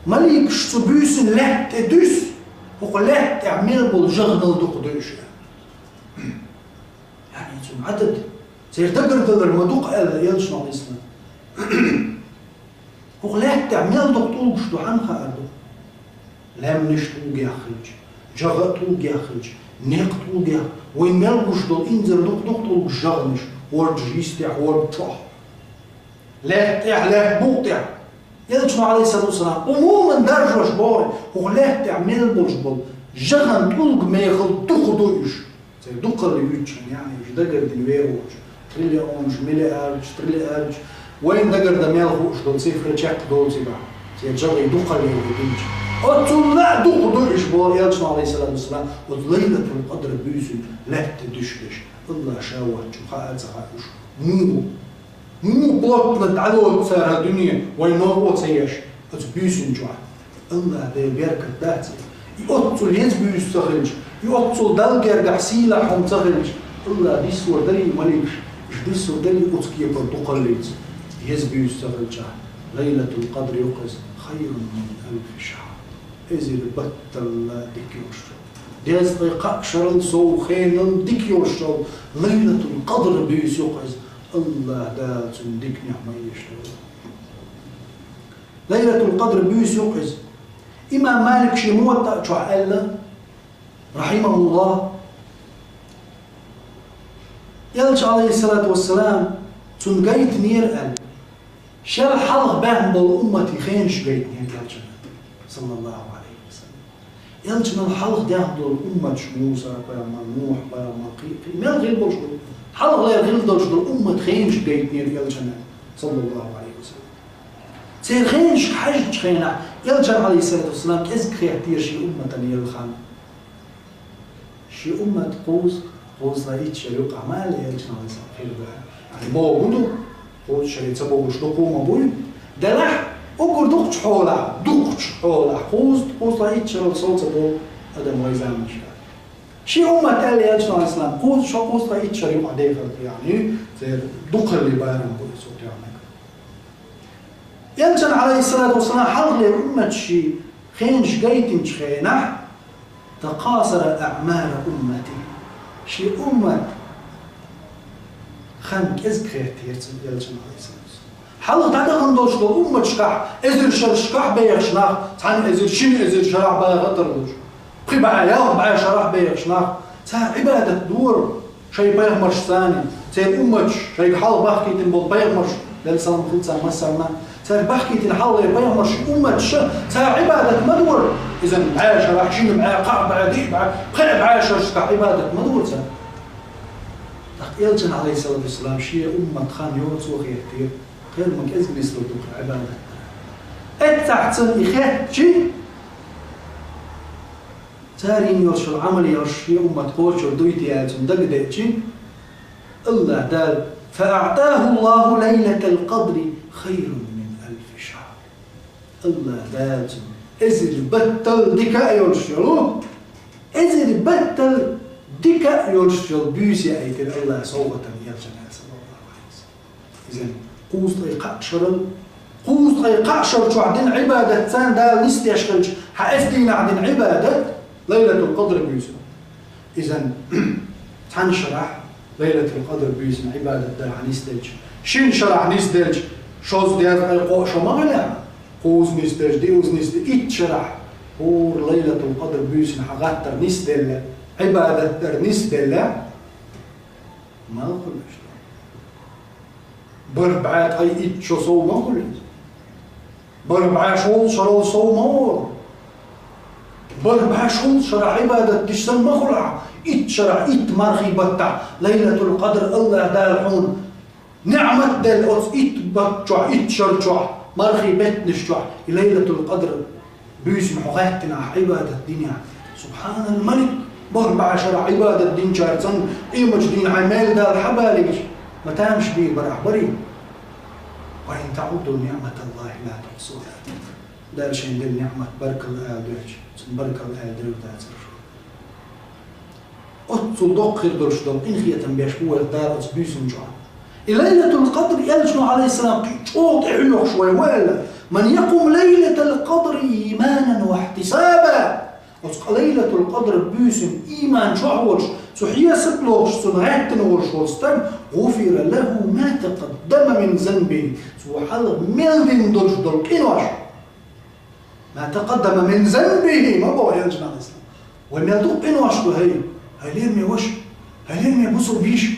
«Маликаш цу буьйсанна лаьтта тӀе дуьссу, хӀокху лаьтта тӀехь мел болу жагӀанал дукха ду уьш». ЯӀни цуьнан Ӏадад, церан дагардалар ма дукха аьлла Элчано, Ӏалайхиссалам. ХӀокху лаьттахь мел дукха тӀулгаш ду хьанна хаар ду? Лаьмнаш тӀулгех хилча, жагӀа а тӀулгех хилча, некъ тӀулгех, вайн мел гуш долу инзаре дукха-дукха тӀулгаш жагӀанаш, хӀордаш йистехь, хӀорда чохь. Лаьтта тӀехь, лаьтта букъа тӀехь. Элчано, Ӏалайхиссалату вассалам, умуман даржош боху, хӀокху лаьттахь мел болуш болу жагӀан тӀулга мехала дукха ду уьш. Церан дукхалла юьйцучун яхьа уьш дагардина вер волчу. Триллионаш, миллиардаш, триллиардаш. Вайн дагардан мел хууш долу цифра чекхдолу цигахь. Церан жагӀий дукхалла ю динчу. Оццул а дукха ду уьш боху Элчано, Ӏалайхиссалату вассалам, оцу Лайлатул Къадр буьйсанна лаьтта дуьшдеш. АллахӀ ша воцчунна хаа а ца хаьа уьш. Муха? Муха плотно дӀалоцу цара дуьне, вайн новкъа ца еш, оцу буьйсанна чохь? АллахӀ Дела беркат дац и. И оццул еза буьйса ца хилча, и оццул Далла гергахь сийлахь хӀума ца хилча, АллахӀ диссор дарий маликаш, уьш диссор дарий оцу кепара дукхаллица, еза буьйса ца хилча? Лайлатул Къадр ю-кх иза, خير من ألف شهر. Эзар батталла дика йолуш йолу. Дезткъе кхаа шарал сов хенал дика йолуш йолу Лайлатул Къадр буьйса ю-кх иза. АллахӀ Дала цуьнан диканех ма еш дойла. Лайлатул-Къадр буьйса ю-кх иза. Имам Малика шен Муваттаъ чохь аьлла, рахьимахуллахӀ, Элча, Ӏалайхиссалату вассалам, цунна гайтинера аьлла, шел хьалха баьхна болу умматийн хенаш гайтинера Элчана, саллаллахӀу Ӏалайхи ва саллам. Элчанал хьалха даьхна долу умматаш, Муса-пайхамар, Нухь-пайхамар, кхин, кхин мел хилла болуш болу, хьалхалера хилла долуш долу уммат хенаш гайтинера Элчана, саллаллахӀу Ӏалайхи ва саллам. Церан хенашка хьаьжначу хенахь, Элчана, Ӏалайхиссалату вассалам, кӀезиг хеттера шен умматана елла хан. Шен уммат кхузткъа, кхузткъе итт шарахь юкъахь ма аьлла Элчана, Ӏалайхиссалам, хир бара. Яъни бохург ду, кхузткъа шаре ца богӀуш дукха ма буй. Делахь, уггар дукхачу хьолахь, дукхачу хьолахь, кхузткъа, кхузткъе итт шарал сов ца богӀу адам вай заманашкахь. Шен уммат аьлла Элчана, Ӏалайхиссалам, кхузткъа, шо кхузткъе итт шарахь юкъахь дехар ду, яъни, церан дукхаллин барам бу иза, цо тӀехь мега. Элчана, Ӏалайхиссалату вассалам, хьалхалера умматаш шен хенаш гайтинчу хенахь, «تقاصر أعمار أمتي». Шен уммат хан кӀезиг хеттера цунна, Элчана, Ӏалайхиссалату вассалам. Хьалха дӀадахана долуш долу умматашкахь, эзар шарашкахь бехаш нах, цхьана эзар, шина эзар шарахь баха а тарлуш, пхи бӀе, ялх бӀе шарахь бехаш нах, цара Ӏибадат дора шайн пайхамаршца, церан умматаш, шайга хьалха бахкийтина болу пайхамарш, Делан салам хилла царна массарна, цара бахкийтина хьалхалера пайхамарш, умматаш, цара Ӏибадат ма дора. Иза бӀе шарахь, шина бӀе, кхаа бӀе, диъ бӀе, пхи бӀе шарашкахь Ӏибадат ма дора цара. ТӀаккха Элчана, Ӏалайхиссалату вассалам, шен уммат хан йоцо хеттера, кхерам кӀезиг нислур ду-кх Ӏибадат дара. Эццахь цунна и хеттачи, цара йина йолуш йолу Ӏамал йолуш шен уммат кхочур дуй те аьлла цунна дагадеъчи, АллахӀ Дала: «فأعطاه الله ليلة القدر خير من ألف شهر». АллахӀ Дала цунна эзар баттал дика а йолуш йолу, эзар баттал дика а йолуш йолу буьйса яийтира АллахӀа совгӀатана Элчанна, саллаллахӀу Ӏалайхи ва саллам. Иза кхузткъе кхаа шарал, кхузткъе кхаа шар чохь дина Ӏибадат царна Дала нисдеш хилча, хьан эс дийнахь дина Ӏибадат, Лайлатул-Къадр буьйсанна. Иза цхьана шарахь Лайлатул-Къадр буьйсанна Ӏибадат дар хьан нисделча, шина шарахь нисделча, шозза, дезткъе кхоъ шо ма хилахь, кхузза нисдеш, диъазза нисде, итт шарахь хӀора Лайлатул-Къадр буьйсанна хьан гӀаттар нисделла, Ӏибадат дар нисделла, мел хуьлуш ду. БархӀ бӀе ткъе итт шо сов ма хуьлу иза. БархӀ бӀе шовзткъа шарал сов ма волу. БархӀ бӀе шовзткъа шарахь Ӏибадат деш санна ма хуьлахь, итт шарахь, итт мархий баттахь Лайлатул-Къадр АллахӀ Дала хьуна ниӀмат делла оцу итт бутт чохь, итт шар чохь, мархий беттанаш чохь, и Лайлатул-Къадр буьйсанна хьо гӀаьттина ахь Ӏибадат динехь. Субхьанал-Малик, бархӀ бӀе шарахь Ӏибадат динчаьрца къематчу дийнахь хьайн мел Дала хьан балийча, ма тамаш бийр бара ахь барий? «وإن تعدوا نعمة الله لا تحصوها». Дала шайн делла ниӀмат баркалла ала доьлча, цунна баркалла ала дер дацара шу. Оццул доккха хир долуш долу къинхетам беш бу вайх Дала оцу буьйсанна чохь. И Лайлатул-Къадр Элчано, Ӏалайхиссалам, кхин чӀогӀа тӀехьоьхуш вай ву аьлла: «من يقم ليلة القدر إيمانا واحتسابا». Оцу Лайлатул-Къадр буьйсанна ийман чохь волуш, цу хьесап лохуш, цунна гӀаьттина волуш волу стаг, «غفر له ما تقدم من ذنبه». Цо хьалха мел дина долуш долу къинош. «ما تقدم من ذنبه», ма боху Элчано, Ӏалайхиссалам. Вай мел дукха къинош ду, хӀай, хӀай лераме ваша, хӀай лераме бусалба йиша.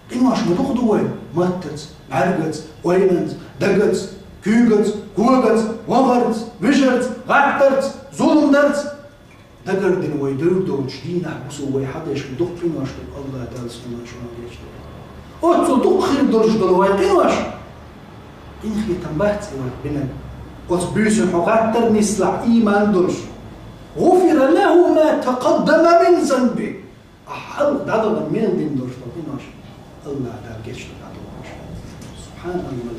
Къинош ма дукха ду вай маттаца, бӀаьргаца, ойланца, дагаца, куьйгаца, когаца, вахарца, вижарца, гӀаттарца, зулам дарца. Дагардина вай дуьйр доцуш дийнахь бусалба вай хьан деш ма дукха къинош ду, АллахӀ Дала суна шуна гечдойла. Оццул дукха хир долуш долу вай къинош. Къинхетам бац и вайх бинарг? Оцу буьйсанна хьо гӀаттар нислахь, ийман долуш. «غفر له ما تقدم من ذنبه». Ахьа хьалха дӀадахана мел дина долуш долу къинош АллахӀ Дала гечдо дӀадохуш. Субхьаналла.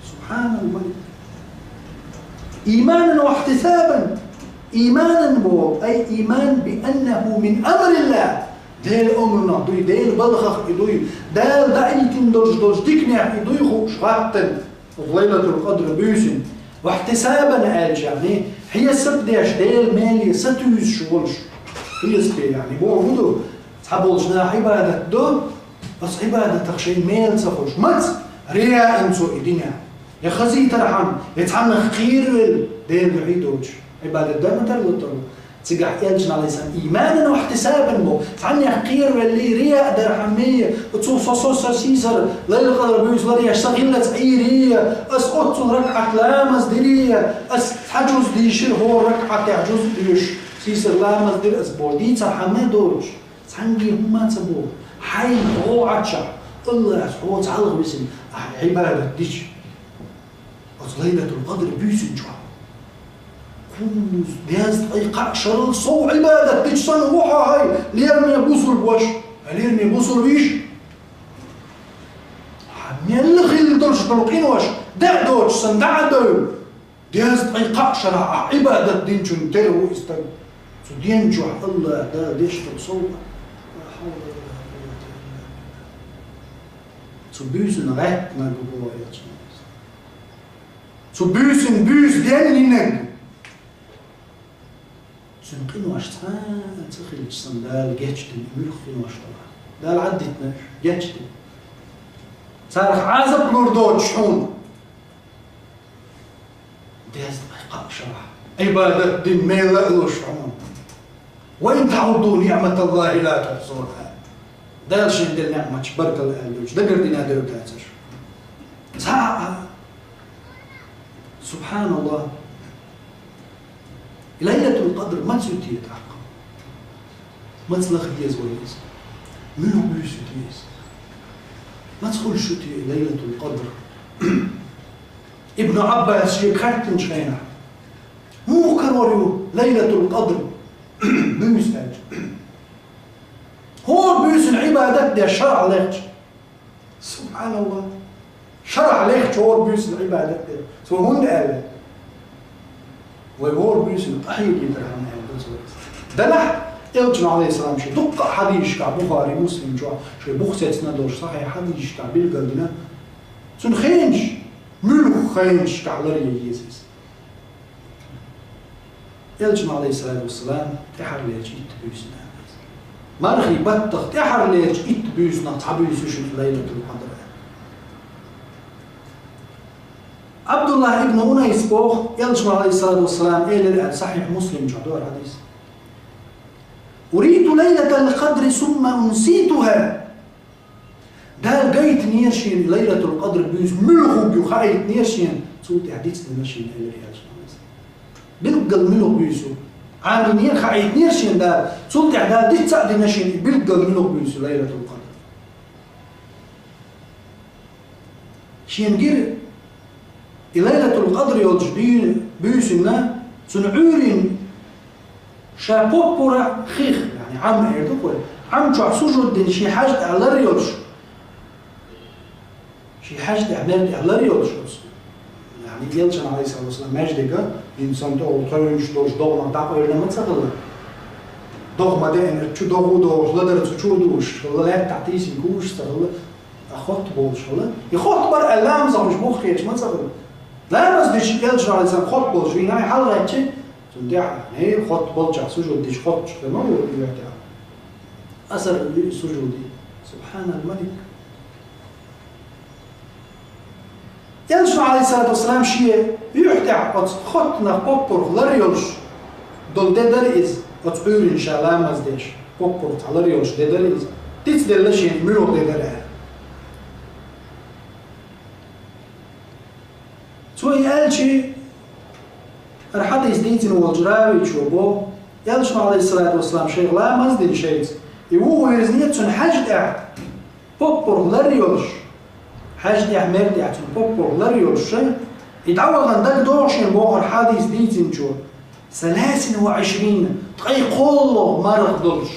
Субхьаналла. «إيمانا واحتسابا». Ийманан боху, ай, ийман би аннаху мин амриллах. Делан омранах дуй, Делан балхах и дуй. Дала даийтина долуш долчу диканех и дуй хууш гӀаттана, оцу Лайлатул-Къадр буьйсанна. Вахьтисабан аьлча, яъни, хьесап деш, Делан меле сатуьйсуш волуш. Хьесапе, яъни, бохург ду, цхьаболчу наха Ӏибадат до, оцу Ӏибадатах шайн мел ца хуьлуш. Маца? Рияан цо и динехь. Я хазийтархьама, я цхьаннах кхеравелла, Делан дуьхьа доцуш, Ӏибадат дан ма тарло тарло. Цигахь элчанал сан ийманан вахьтисабан бо, цхьаннах кхеравелла, рияъ дархьама, цо со со со сийсара, лайлакъара буьйса ларъеш сан хиллалц Ӏийре, ас оццул ракаӀат ламаз дийре, ас цхьа жуз дийшира, хӀора ракаӀатехь жуз а доьшуш, сийсара ламаз дира ас бо, дийцархьама доцуш. Цхьанне хӀумма а ца боху, хьайна хьо Ӏаччахь, Аллас хьо цхьалха висина, ахь Ӏибадат дича. Оцу Лайлатул Къадр буьйсина чохь. Кхузза дезткъе кхаа шарал сов Ӏибадат дича санна ву хьо хьай, лераме бусулба ваша, хьай лераме бусулба йиша. Хьан мелла хилла долуш долу къинош даа доцуш санна дӀа а девлла. Дезткъе кхаа шарахь ахь Ӏибадат динчун тера ву и стаг. Цу ден чохь Аллах Дала деш долу сов. Ла хьавла ва ла къуввата илла билла. Цу буьйсина гӀаьттинарг ву боху элчано. Цу буьйсина буьйса денйинарг. Цуьнан къинош цхьа а ца хилча санна Дала гечдина муьлхха къинош долу. Дала Ӏаддитина уьш, гечдина. Царах Ӏазап лур доцуш хьуна. Дезткъе кхаа шарахь Ӏибадат дина мел а луш хьуна. Ва ин таӀудду ниӀматаллахи ла тухьсуха. Дала шен делла неӀматаш баркалла аьлла долуш, дагардина девр дац аша. Цхьа а. Субханаллах. Лайлатул Къадр маца ю те тӀаккха? Маца лаха деза вай иза? Муьлха буьйса ю те иза? Маца хуьлуш ю те Лайлатул Къадр? Ибн Ӏаббас шега хаьттинчу хенахь, муха карор ю Лайлатул Къадр буьйса аьлча? ХӀора буьйсина Ӏибадат деш шарахь лехча. Субханаллах. Шарахь лехча хӀора буьйсина Ӏибадат деш. Цо хӀунда аьлла? Вай хӀора буьйсина къахьега дархьама аьлла цо. Делахь, элчано, Ӏалайхиссалам, шен дуккха а хьадисашкахь, Бухари, Муслим чохь, шен бух сецна долуш сахьихь хьадисашкахь билгалдина, цуьнан хенаш, муьлхха хенашкахь ларъян еза иза. Элчано, Ӏалайхиссалату вассалам, тӀаьхьарлерчу итт буьйсанна аьлла. Мархий баттах тӀаьхьарлерчу итт буьйсанах цхьа буьйса ю шуна Лайлатул Къадр. Абдуллах ибн Унайс боху, Элчано, Ӏалайхиссалату вассалам, элира аьлла, Сахьихь Муслим чохь ду хӀара хьадис: «Уриту лайлатал къадри сумма унситуха». Дала гайтинера шена Лайлатул Къадр буьйса муьлха хӀума ю хаийтинера шена, цул тӀаьхьа дицдина шена, элира Элчано. Билггал муьлха буьйса ю? Ӏамийнера, хаийтинера шена Дала, цул тӀаьхьа Дала диц а дина шена, и билггал муьлха буьйса ю Лайлатул Къадр. Шена гира и Лайлатул Къадр йолчу дуьйна буьйсанна, цуьнан Ӏуьйренна ша поппара хих, яъни Ӏам эр ду кхуьй, Ӏам чохь сужуд дина шен хьаьж тӀехь лар йолуш, шен хьаьж тӀехь мер тӀехь лар йолуш оцу. Яъни Элчано, Ӏалайхиссалату вассалам, маьждига, хӀинца санна тӀехула тхевнаш долуш догӀмах дӀакъевлина ма ца хилла. ДогӀма деана, чу догӀу догӀуш, ладар цу чу а дууш, лаьттахь тийсина куш а ца хилла. Ткъа хотта болуш хилла. И хотта бара аьлла, ламаза хӀуш бух кхеташ ма ца хилла. Ламаз дича Элчано, Ӏалайхиссалам, хотта болуш вийна, хьалгӀаьччи, цунна тӀехь, э, хотта болчохь сужуд дича хоттуш хир ма ву юьхь тӀехь. Асар а вуьйу сужуди. Субханал малик. Элчано, Ӏалайхиссалату вассалам, шен юьхь тӀехь оцу хоттанах поппарх лар йолуш долу де дара иза, оцу Ӏуьйренна ша ламаз деш, поппарх цхьа лар йолуш де дара иза. Дицделла шена муьлха де дара аьлла. Цо и аьлчи, хӀара хьадис дийцина волчу равичо боху, Элчано, Ӏалайхиссалату вассалам, шайх ламаз дина шайца, и ву вирзина цуьнан хьаьж тӀехь, поппарх лар йолуш, хьаьж тӀехь, мер тӀехь цуьнан поппарх лар йолуш, и дӀавахана дагадогӀу шена боху хӀара хьадис дийцинчо, саласин ва Ӏишрина, ткъе кхоалгӀа марха долуш.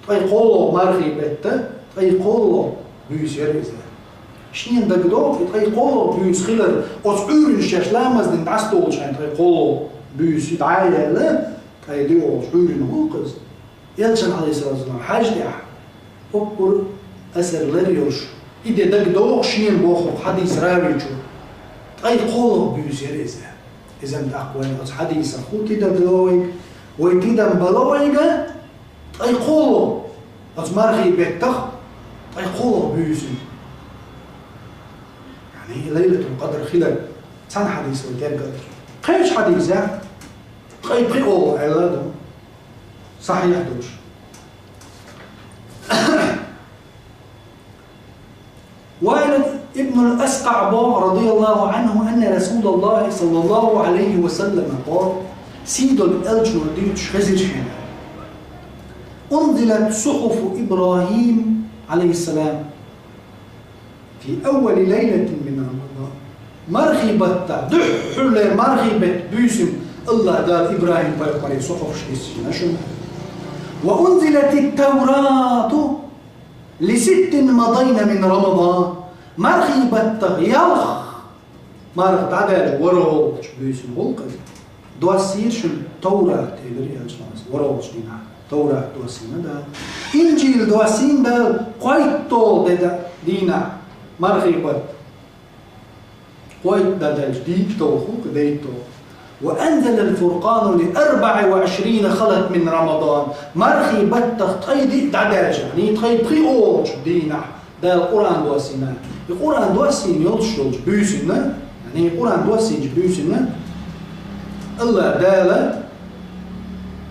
Ткъе кхоалгӀа мархий бетта, ткъе кхоалгӀа буьйса яра иза. Шена дагадогӀу и ткъе кхоалгӀа буьйса хилар, оцу Ӏуьйренна шаьш ламаз дина дӀасадолчу хенахь ткъе кхоалгӀа буьйса дӀа а яьлла, ткъе доьалгӀачу Ӏуьйренна гӀуллакх иза. Элчано, Ӏалайхиссалату вассалам, хьаьж тӀехь поппар асар лар йолуш, и де дагадогӀу шена боху хьадис равичо, ткъе кхоалгӀа буьйса яра иза. Иза-м тӀаккха вайна оцу хьадисах хӀун тидам бало вайга, вай тидам бало вайга, ткъе кхоалгӀа, оцу мархий беттах ткъе кхоалгӀа буьйса ю. Яъни, Лайлатул-Къадр хилар. Цхьана хьадис вай тергал. Кхечу хьадисехь ткъе пхиъ оха аьлла ду. Сахьихь долуш. Ваил ибн ал-Аскъаъ боху, радияллаху анху, анна Расулаллахи саллаллаху алейхи ва саллама къала, сийдолу элчано дуьйцуш хезира шена. Унзилат сухуфу Ибрахим, алейхиссалам, фи аввали лайлатин мин Рамадан. Мархий баттахь, дуьххьарлера мархий бетта буьйсина Аллах Дала Ибрахим пайхамаре сухуфаш диссина шуна. Ва унзилатит Таврату ли ситтин мадайна мин Рамадан. Мархий баттахь ялх марха дӀадаьлча ворхӀалгӀачу буьйсина гӀуллакхаза доссийра шуна Таврат, элира элчано, ворхӀалгӀачу дийнахь. Таврат доссийна Дала. Инжил доссийна Дала кхойтталгӀа де да-, дийнахь, мархий баттахь. Кхойтта дӀадаьлча, дийтталгӀа хӀума, дийтталгӀа. Ва анзалал фуркъана ли арбаӀи ва ишрина халат мин Рамадан. Мархий баттахь ткъе диъ дӀадаьлча, яъни ткъе пхиъ олучу дийнахь Дала Къуръан доссийна. И Къуръан доссийна йолуш йолчу буьйсина, яъни Къуръан доссийначу буьйсина, Аллах Дала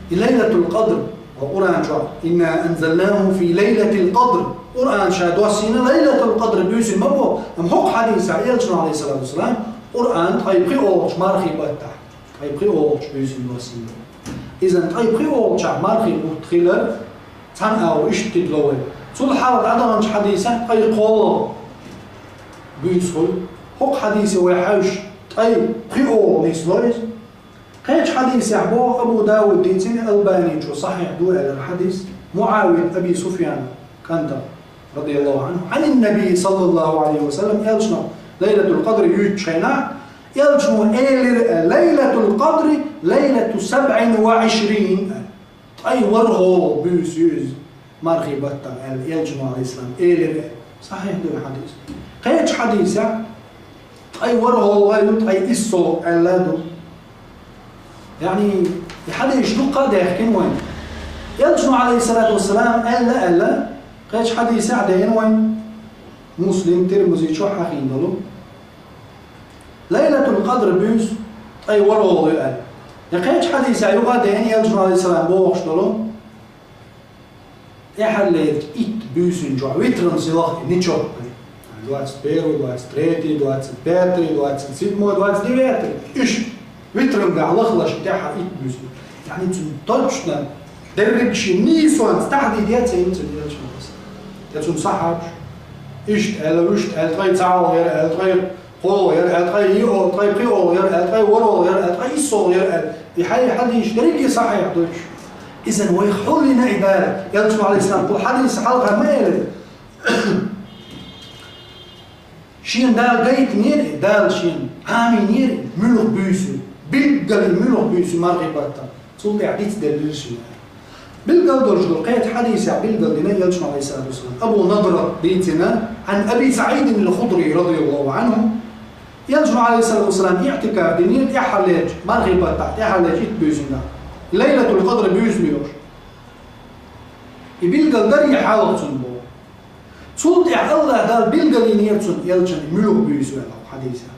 и Лайлатул Къадр, ва Къуръан чохь: «Инна анзалнаху фи лайлатил къадр». Къуръан ша доссийна Лайлатул Къадр буьйсина ма боху, амма хӀокху хьадисехь элчано, алейхиссалату вассалам, Къуръан ткъе пхиъ олучу мархий баттахь, ткъе пхиъ олучу буьйсина доссийна. Иза ткъе пхиъ олучохь мархий бутт хилар, цхьана агӀор иштта тидало вай. Цул хьалха дӀадаханчу хьадисехь ткъе кхоалгӀа буьйса хуьлу. ХӀокху хьадисе вай хьаьвсича, ткъе пхиъ олу нисло иза. Кхечу хьадисехь боху, Абу Дауд дийцина, Албаничо сахьихь ду аьллера хьадис, МуӀавият Аби Суфьян кӀантах, радияллаху анху, Ӏанин Наби саллаллаху алейхи ва саллам, элчано Лайлатул Къадр юьйцучу хенахь, элчано элира: «Лайлатул Къадри лайлату сабъин ва ишрин». Ткъе ворхӀалгӀа буьйса ю иза, мархий баттахь аьлла, элчано, алейхиссалам, элира. Сахьихь ду хьадис. Кхечу хьадисехь ткъе ворхӀалгӀа ю, ткъе иссалгӀа аьлла ду. Яъни, и хьадисаш дуккха а даьхкина вайн. Элчано, алейхиссалату вассалам, аьлла, аьлла, кхечу хьадисехь а деана вайн, Муслим, Тирмизи чохь хьахийна долу. Лайлатул Къадр буьйса ткъе ворхӀалгӀа ю аьлла. Я кхечу хьадисехь юха а деана, элчано, алейхиссалам, бохуш долу: тӀаьххьарлерчу итт буьйсина чохь витран силах и нечётный. Двадцать первый, двадцать третий, двадцать пятый, двадцать седьмой, двадцать девятый. Иштта витран гахь лахлаш тӀаьххьара итт буьйсина. Яъни цуьнан точно дерриг шен нийсонца тахдид яц, ца йина цуьнан элчано. Я цуьнан сахьабаш. Иштта аьлла, вуьшта аьлла, ткъе цхьалгӀа яра аьлла, ткъе кхоалгӀа яра аьлла, ткъе йиъ олу, ткъе пхиъ олу яра аьлла, ткъе ворхӀалгӀа яра аьлла, ткъе иссалгӀа яра аьлла. И хьай хьадисаш дерриге а сахьихь ду уьш. Иза вай хьуллина и Дала. Элчано, алейхиссалам, кху хьадис хьалха ма элира. Шена Дала гайтинера, Дала шена Ӏамийнера муьлха буьйса ю. Билггал и муьлха буьйса ю мархий баттахь. Цул тӀаьхьа дицделлера шена. Билггал долуш долу кхечу хьадисехь билггал дина элчано, алейхиссалату вассалам. Абу Надрат дийцина, Ӏан Аби СаӀидин ал-Худри, радияллаху анху, элчано, алейхиссалату вассалам, иътикаф динера тӀаьххьарлерчу, мархий баттахь тӀаьххьарлерчу итт буьйсина. Лайлатул Къадр буьйса ю уьш. И билггал дарий хьалха цунна боху. Цул тӀаьхьа Аллах Дала билгалйинера цунна элчанна муьлха буьйса ю аьлла хьадисехь.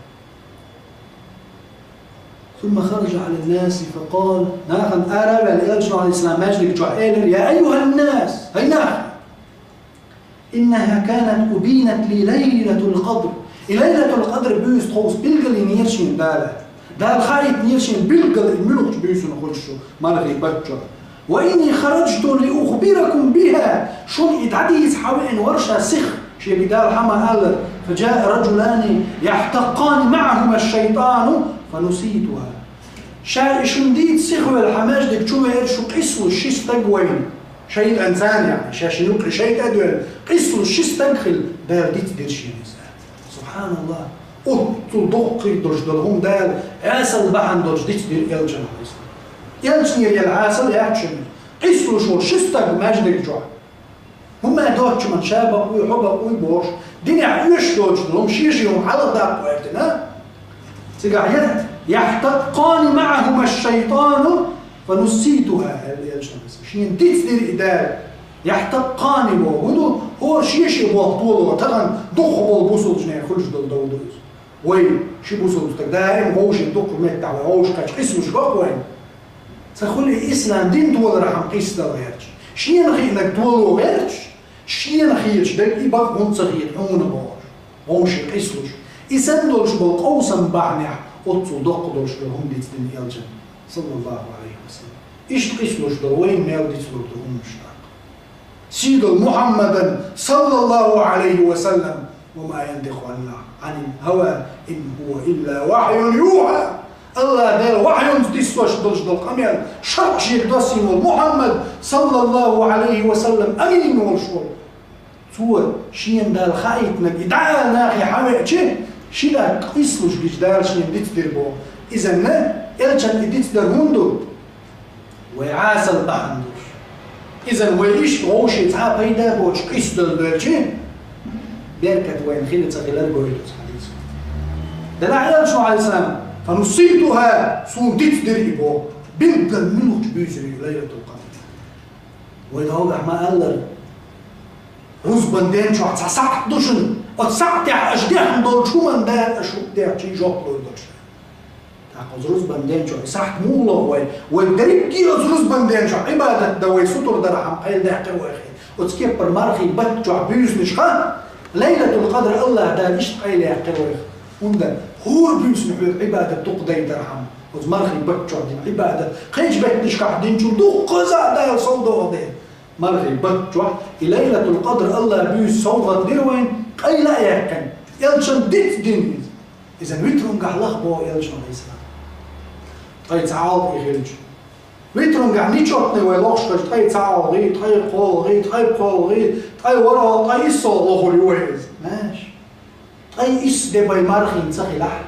Сумма хараджа Ӏалан-наси факъала, нахана ара а ваьлла, элчано, алейхиссалам, маьждиг чохь элира: «Я айюхӀан-нас, хӀай нах! Иннаха канат убинат ли лайлатул къадр». И Лайлатул Къадр буьйса тховса билгалйинера шена Дала. Дала хаийтинера шена билггал и муьлхачу буьйсина хуьлуш ю мархий баттахь. «Ва инни хараджту ли ухбиракум биха». Шуна и дӀадийца хьан веана вара ша сиха, шега Дала хьан ма аллара. «Фаджаа раджулани яхтаккъани маӀахума аш-шайтӀану фануситуха». Ша и шуна дийца сиха велла хьан маьждиг чу веара шу къийсалуш ши стаг вайна. ШайтӀан царна, яъни, ша шина юккъе шайтӀа а доьлла, къийсалуш ши стаг хилла, Дала дицдира шена иза. Субханаллах. Оццул доккха хир долуш долу хӀума Дала Ӏесалла бахьана долуш дицдира элчанна. Элчанера яла Ӏесалла яц шуна. Къийсалуш волу ши стаг маьждиг чохь. ХӀумма доцучу хӀуманна ша бакъвий, хьо бакъвий бохуш, динехь оьшуш доцуш долу хӀума шен-шен хӀума хьалха даккха гӀертина. Цигахь яра: «Яхтаккъани маӀахума аш-шайтӀану фануситуха», аьлла элчанна. Шена дицдира и Дала. «Яхтаккъани» боху хӀун ду? ХӀора шен-шен болх долор, тахана дукхахболу бусулбанех хуьлуш долу дов ду иза. Вай, ши бусалба стаг, даим вовшийн дукха меттахь вай, вовшийн кхача къийсалуш бакъ вайн. Ца хуьлий ислам дин толархьама къийсадала гӀерташ. Шена хиънарг тола гӀерташ, шена хеташ дерг и бакъ хӀунда ца хета хьуна бохуш. Вовшийн къийсалуш. И санна долуш болу къовсам бахьанехь, оццул доккха долуш долу хӀума дицдина элчан, саллаллаху алейхи ва саллям. Иштта къийсалуш долу вайн мел дицлур ду хӀуманаш тӀаккха. Сийдолу Мухьаммадан, саллаллаху алейхи ва саллям, ва ма янтикъу анил хӀава, ин хӀува илла вахьюн юхьа. Аллах Дала вахьюнца диссош долуш долу къамел, шаръ шега доссийна волу Мухьаммад, саллаллаху алейхи ва саллям, амин волуш волу. Цо шена Дала хаийтинарг и дӀа а нахе хьавеача, ши дакъа къийсалуш гича Дала шена дицдир боху. Изанна элчан и дицдар хӀунда ду? Вай Ӏасал бахьана долуш. Изан вай иштта вовшийн цхьа а пайда боцуш къийсадала доьлча, беркат вайна хила ца хилар гойту цхьа дийца. Делахь элчано, алейхиссалам, фа нусибтуха, суна дицдира и боху. Билггал муьлхачу буьйсанна Лайлатул Къадр. Вай догӀахь ма-аллара, рузбан ден чохь цхьа сахьт ду шуна, оцу сахьтехь аша дехна долчу хӀуманна Дала аша хӀума дехчий жоп лур долуш. ТӀаккха оцу рузбан ден чохь и сахьт муха лоху вай? Вай дерриге оцу рузбан ден чохь Ӏибадат дан вай сутара дархьама къайладаьккхира вайх. Оцу кеппара мархий батта чохь буьйсанашха Лайлатул Къадр Аллах Дала иштта къайладаьккхира вайх. ХӀунда хӀора буьйсанна хьоьга Ӏибадат дукха дайтархьама, оцу мархий батта чохь дина Ӏибадат кхечу беттанашкахь динчул дуккха а Дала сов доху дела. Мархий батта чохь и Лайлатул Къадр Аллах буьйса совгӀат дира вайна, къайла а яьккхина. Элчан дицдина иза. Иза витрунгахь лаха боху элчано, алейхиссалам. Ткъе цхьа ӀалгӀа и хилча. Витрунгахь нечётный вай лохуш хилча, ткъе цхьа ӀалгӀа, ткъе кхоалгӀа, ткъе пхоалгӀа, ткъе ворхӀалгӀа, ткъе иссалгӀа лохур ю вай иза. Маьш. Ткъе исс де бай мархина ца хилахь,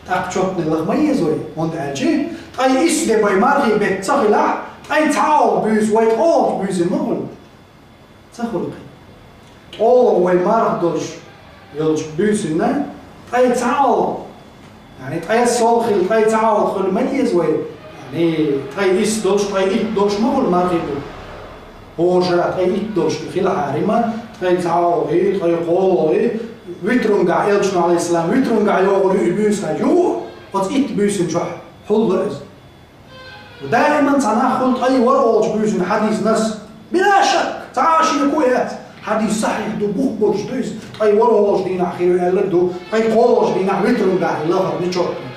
тӀаккха чётный лаха ма еза вай, хӀунда аьлча ткъе исс де бай мархий бетта ца хилахь, ткъе цхьа ӀалгӀа буьйса вай ткъолгӀачу буьйсанна ма хуьлу. Ца хуьлу кхин. ТкъолгӀа вай марха долуш йолчу буьйсанна, ткъе цхьа ӀалгӀа, яъни ткъе солх хила, ткъе цхьа ӀалгӀа хуьлу ма еза вай, яъни ткъе исс долуш, ткъе итт долуш ма хуьлу мархий бу. ХӀора шарахь ткъе итт долуш хилахьара ма, ткъе цхьа ӀалгӀа, ткъе кхоалгӀа, витрунгахь, элчано, алейхиссалам, витрунгахь йогӀур ю и буьйса хьаьжа, юха оцу итт буьйсанна чохь хьулло иза. Даиман цхьа нах хуьлу ткъе ворхӀалгӀачу буьйсанна хьадис нас. Била шак, цхьа а шеко яц. Хьадис сахьихь ду, бух болуш ду иза. Ткъе ворхӀалгӀачу дийнахь хир ю аьлларг ду, ткъе кхоалгӀачу дийнахь витрунгахь и лахар нечётный.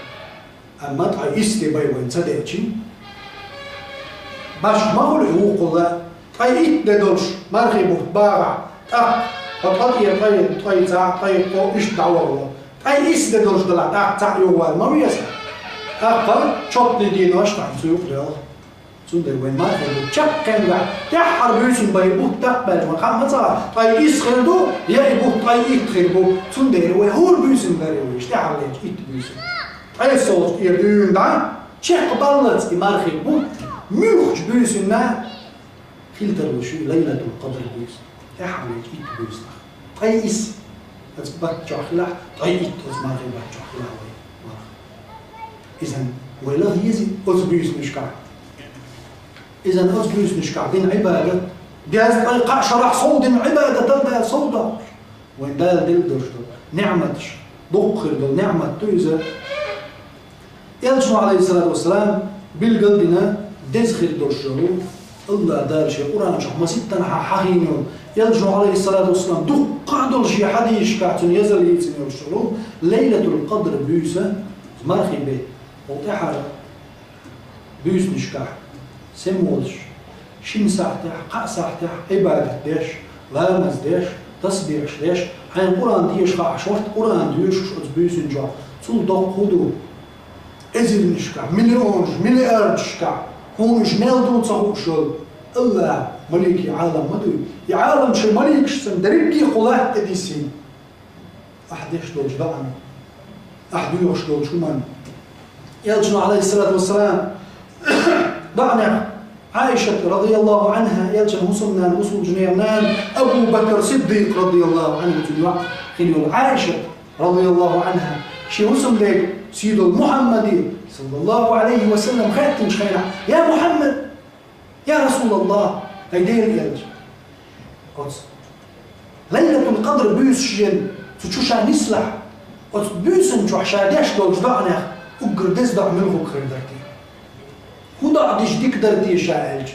Амма ткъе исс де бай вайн ца деъча, башха ма хуьлу и вукхул а. Ткъе итт де долуш мархий бутт багӀахь, тӀаккха хьо ткъа тӀера ткъе, ткъе цхьаъ, ткъе кхоъ иштта дӀавахало. Ткъе исс де долуш далахь, тӀаккха цхьаъ юхавала ма веза. ТӀаккха чётный денош тахана цу юкъа доьлху. Цундела вайн мархий бутт чаккхенгахь, тӀаьххьара буьйсанна бай бутт даккхабаьлча ма хаьа ма ца хаьа, ткъе исс хир ду, я и бутт ткъе итт хир бу. Цундела вай хӀора буьйсанна лар ю вайша, тӀаьххьара лерча итт буьйсанна. Ткъе соцу тӀера дуьйна дӀа, чекхбаллалц и мархий бутт, муьлххачу буьйсанна хила тарлуш ю Лайлатул Къадр буьйса, тӀаьххьара лерча итт буьйсанах. Ткъе исс оцу батта чохь хилахь, ткъе итт оцу мархий батта чохь хилахь вай. Изан вай лаха еза оцу буьйсанашкахь. Изан оцу буьйсанашкахь дина Ӏибадат, дезткъе кхаа шарахь сов дина Ӏибадат ала Дала сов доккхуш. Вайн Дала делла долуш долу ниъматаш, дуккха хир долу ниъмат ду иза. Элчано, алейхиссалату вассалам, билгал дина деза хир долуш йолу, Аллах Дала шен Къуръан чохь маситтанхьа хьахийна йолу, Элчано, алейхиссалату вассалам, дуккха а долу шен хьадисашкахь цунна езар йийцина йолуш йолу Лайлатул Къадр буьйса, мархий бетта, хӀокху тӀаьххьара буьйсанашкахь сема волуш, шина сахьтехь, кхаа сахьтехь Ӏибадат деш, ламаз деш, тасбихьаш деш, хьайн Къуръан деша хаахь, шорта Къуръан доьшуш оцу буьйсанна чохь, цул доккха хӀун ду? Эзарнашкахь, миллионаш, миллиардашкахь хьуна уьш мел ду ца хууш йолу Аллах маликийн Ӏалам ма дуй. И Ӏалам шайн маликашца дерриге кху латта тӀе диссина. Ахь деш долчу доӀана, ахь доьхуш долчу хӀуманна. Элчано, алейхиссалату вассалам, доӀанехь Ӏайшат, радияллаху анхьа, элчан хӀусамнана, бусулба жинера нана, Абу Бакр Сиддикъ, радияллаху анхьа, цуьнан йоӀ хин йолу Ӏайшат, радияллаху анхьа, шен хӀусамдега, сийдолу Мухьаммаде, саллаллаху алейхи ва саллям, хаьттинчу хенахь: «Я Мухьаммад, я Расулаллах, хӀай Делан элча, оцу Лайлатул Къадр буьйса шена цу чу ша нислахь, Оцу буьйсанна чохь ша деш долчу доӀанех уггар деза доӀа муьлхарг хир дара те? ХӀун доӀа дича дика дара те ша аьлча?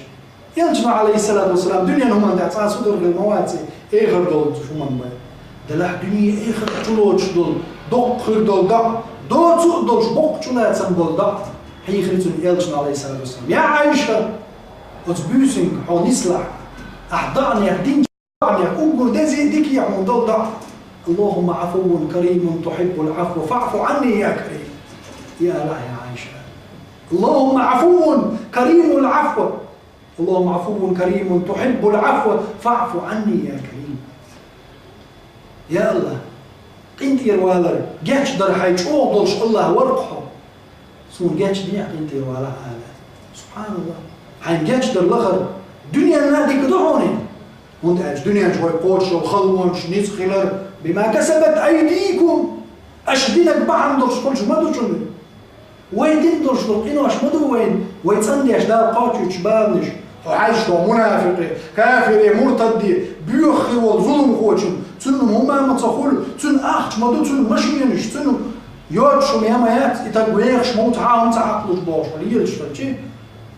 Элчано, Ӏалайхиссалату вассалам, дуьненан хӀуманна тӀехь цхьа а судалла хилла ма вац и, эхар долчу хӀуманна бен. Делахь дуьне, эхар чулоцуш долу, доккха хир долу доӀа, доцу а долуш боккха чулацам болу доӀа хьийхира цунна Элчано, Ӏалайхиссалату вассалам: «Я Ӏайша, оцу буьйсанга хьо нислахь, ахь доӀанех динчу доӀанех уггар дезий, дикий хьуна долу доӀа: „Аллахумма Ӏафуввун каримун тухьиббул Ӏафва фаӀфу Ӏанни, я карим“». Я Аллахь, я Ӏайша. «Аллахумма Ӏафуввун каримул Ӏафва. Аллахумма Ӏафуввун каримун тухьиббул Ӏафва фаӀфу Ӏанни, я карим». Я Аллахь, къинтӀера валар, гечдар хьайн чӀогӀа долуш Аллахь вара-кх хьо. Суна гечдехьа, къинтӀера валахь, ала. Субханаллахь. Хьайн гечдар лахара дуьненна а дика ду хьуна? ХӀунда аьлча дуьнен чу вай кхочуш йолу халонаш, ницкъ хилар, бима касабат айдикум, аша динарг бахьана долуш хуьлуш ма ду шуна. Вай дина долуш долу къинош ма ду вайна, вай цӀандеш Дала кхочуьйтуш баланаш. Хьо хьаьжча, хьо мунафикъе, кафире, муртадде, боьха хир волу зуламхочун, цуьнан хӀума ма ца хуьлу, цуьнан ахча ма ду, цуьнан машенаш, цуьнан йоцуш хӀума я ма яц, и стаг вехаш ма ву, цхьа а хӀума ца хьакхалуш бохуш, хьо лелаш хилча,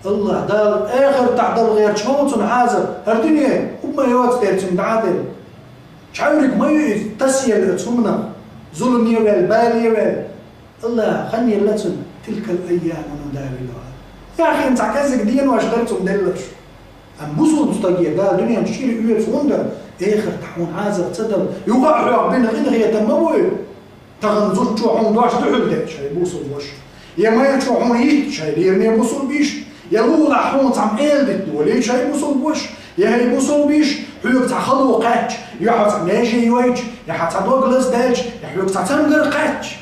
Аллахь Дала эхартахь дала гӀерташ ма ву цунна хьазар, хӀара дуьне, хӀума ма йоцу тера цуьнга дӀа а делла. Чхьаьвриг ма ю иза, тасаелла оцу хӀуманах, зуламе ваьлла, бале ваьлла. Аллахь хан елла цунна: «Тилкал айяму нудавилуха». Яхийна цхьа кӀеззиг денош дара цунна делларш. Амма бусулба стаге Дала дуьнен чу чӀир оьцу хӀунда, эхартахь хьуна хьазар ца дала, юха а хьох бина къинхетам ма бу. Тахана зудчо хьуна дош дуьхьал деъча, хӀай бусулба ваша, я майрачо хьуна йиттича, хӀай лераме бусулба йиша, я лулахь хьуна цхьамма эладитта волийча, хӀай бусулба ваша, я хӀай бусулба йиша, хьоьга цхьа хало кхаьчча, я хьо цхьа меже йойча, я хьан цхьа дог лаздаьлча, я хьоьга цхьа цамгар кхаьчча.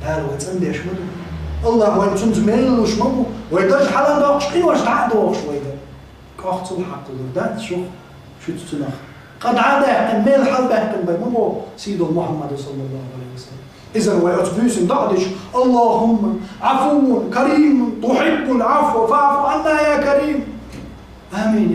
Дала вай цӀандеш ма ду. Аллахь вайна цуьнца мел луш ма бу. Вай дарж хьала а доккхуш, къинош дӀа а дохуш вай дан. КӀохцал хьакхалур дац шух, шуьца цунах. Къа дӀа а даьккхина, мел хьалабаьккхина бай ма боху сийдолу Мухьаммада, саллаллаху Ӏалайхи ва саллам. Иза вай оцу буьйсанна доӀа дича: «Аллахумма Ӏафуввун каримун тухьиббул Ӏафва фаӀфу Ӏанна, я карим». Амин,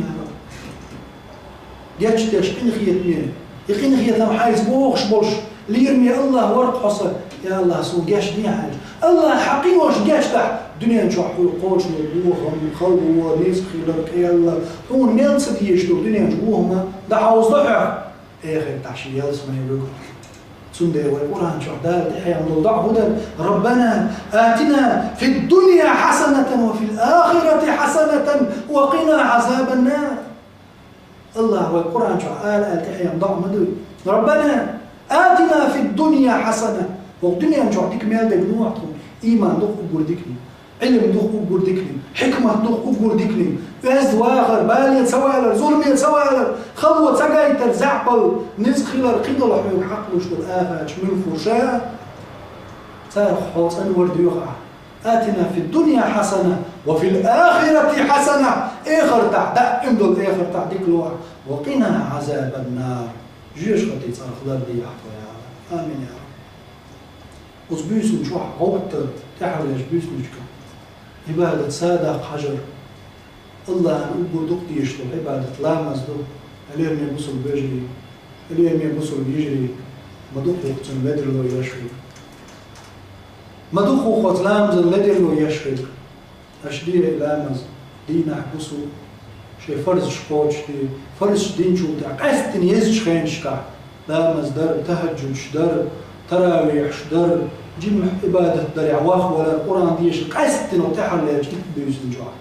я Рабби. Гечдеш къинхетаме, и къинхетам хьайца бохуш болуш, лераме Аллахь вара-кх хьо сан, я Аллахь, суна гечдехьа аьлча. Аллахь, хьан къинош гечдахь, дуьнен чохь хьуна кхочуш долу бохам, хало, ницкъ хилар, кӀелла, хьуна мел ца дезаш долу дуьнен чу бохам дӀахьовзадо хьоьх, эхартахь шен ялсамане вуьгу. Цундела вай Къуръан чохь Дала тӀехьенна долу доӀа хӀун дара: «Раббана атина фид дунья хьасанатан ва фил ахирати хьасанатан ва къина Ӏазабан нар». Аллахь вай Къуръан чохь ала-ала тӀехьенна доӀа ма дуй: «Раббана атина фид дунья хьасана». ХӀокху дуьнен чохь дика мел дерг ду хьуна: ийман ду-кх уггар диканиг, Ӏилма ду-кх уггар диканиг, хьикмат ду-кх уггар диканиг, оьзда вахар, бале ца валар, зуламе ца валар, хало ца гайтар, заьӀапалла, ницкъ хилар, кхидолу хьоьга хьакхалуш долу афаташ муьлхха хуьлуш а, царах хьо цӀанвар доьху ахь. «Атина фид дунья хьасана ва фил ахирати хьасана». Эхартахь, даим долу эхартахь дика лохьа. «Ва къина Ӏазабан нар». Жоьжахатин цӀарах лардехьа тхо, я Аллахь. Амин, я Рабби. Оцу буьйсанна чохь гӀовттар, тӀаьхьарлерчу буьйсанашка Ӏибадат садакъа хьажар. Аллахьан уггар дукха дезаш долу Ӏибадат ламаз ду. Лераме бусулба вежарий, лераме бусулба йижарий, ма дукха ву-кх цуьнан ледарло еш верг. Ма дукха ву-кх оцу ламазан ледарло еш верг. Аша де ламаз, дийнахь, бусу, шайн фарзаш кхочушде, фарзаш динчул тӀаьхьа къаьсттина езачу хенашкахь, ламаз дар, тахӀаджудаш дар, таравихьаш дар, жимма Ӏибадат дарехь вахвалар, Къуръан дешар, къаьсттина тӀаьхьарлерчу итт буьйсанна чохь.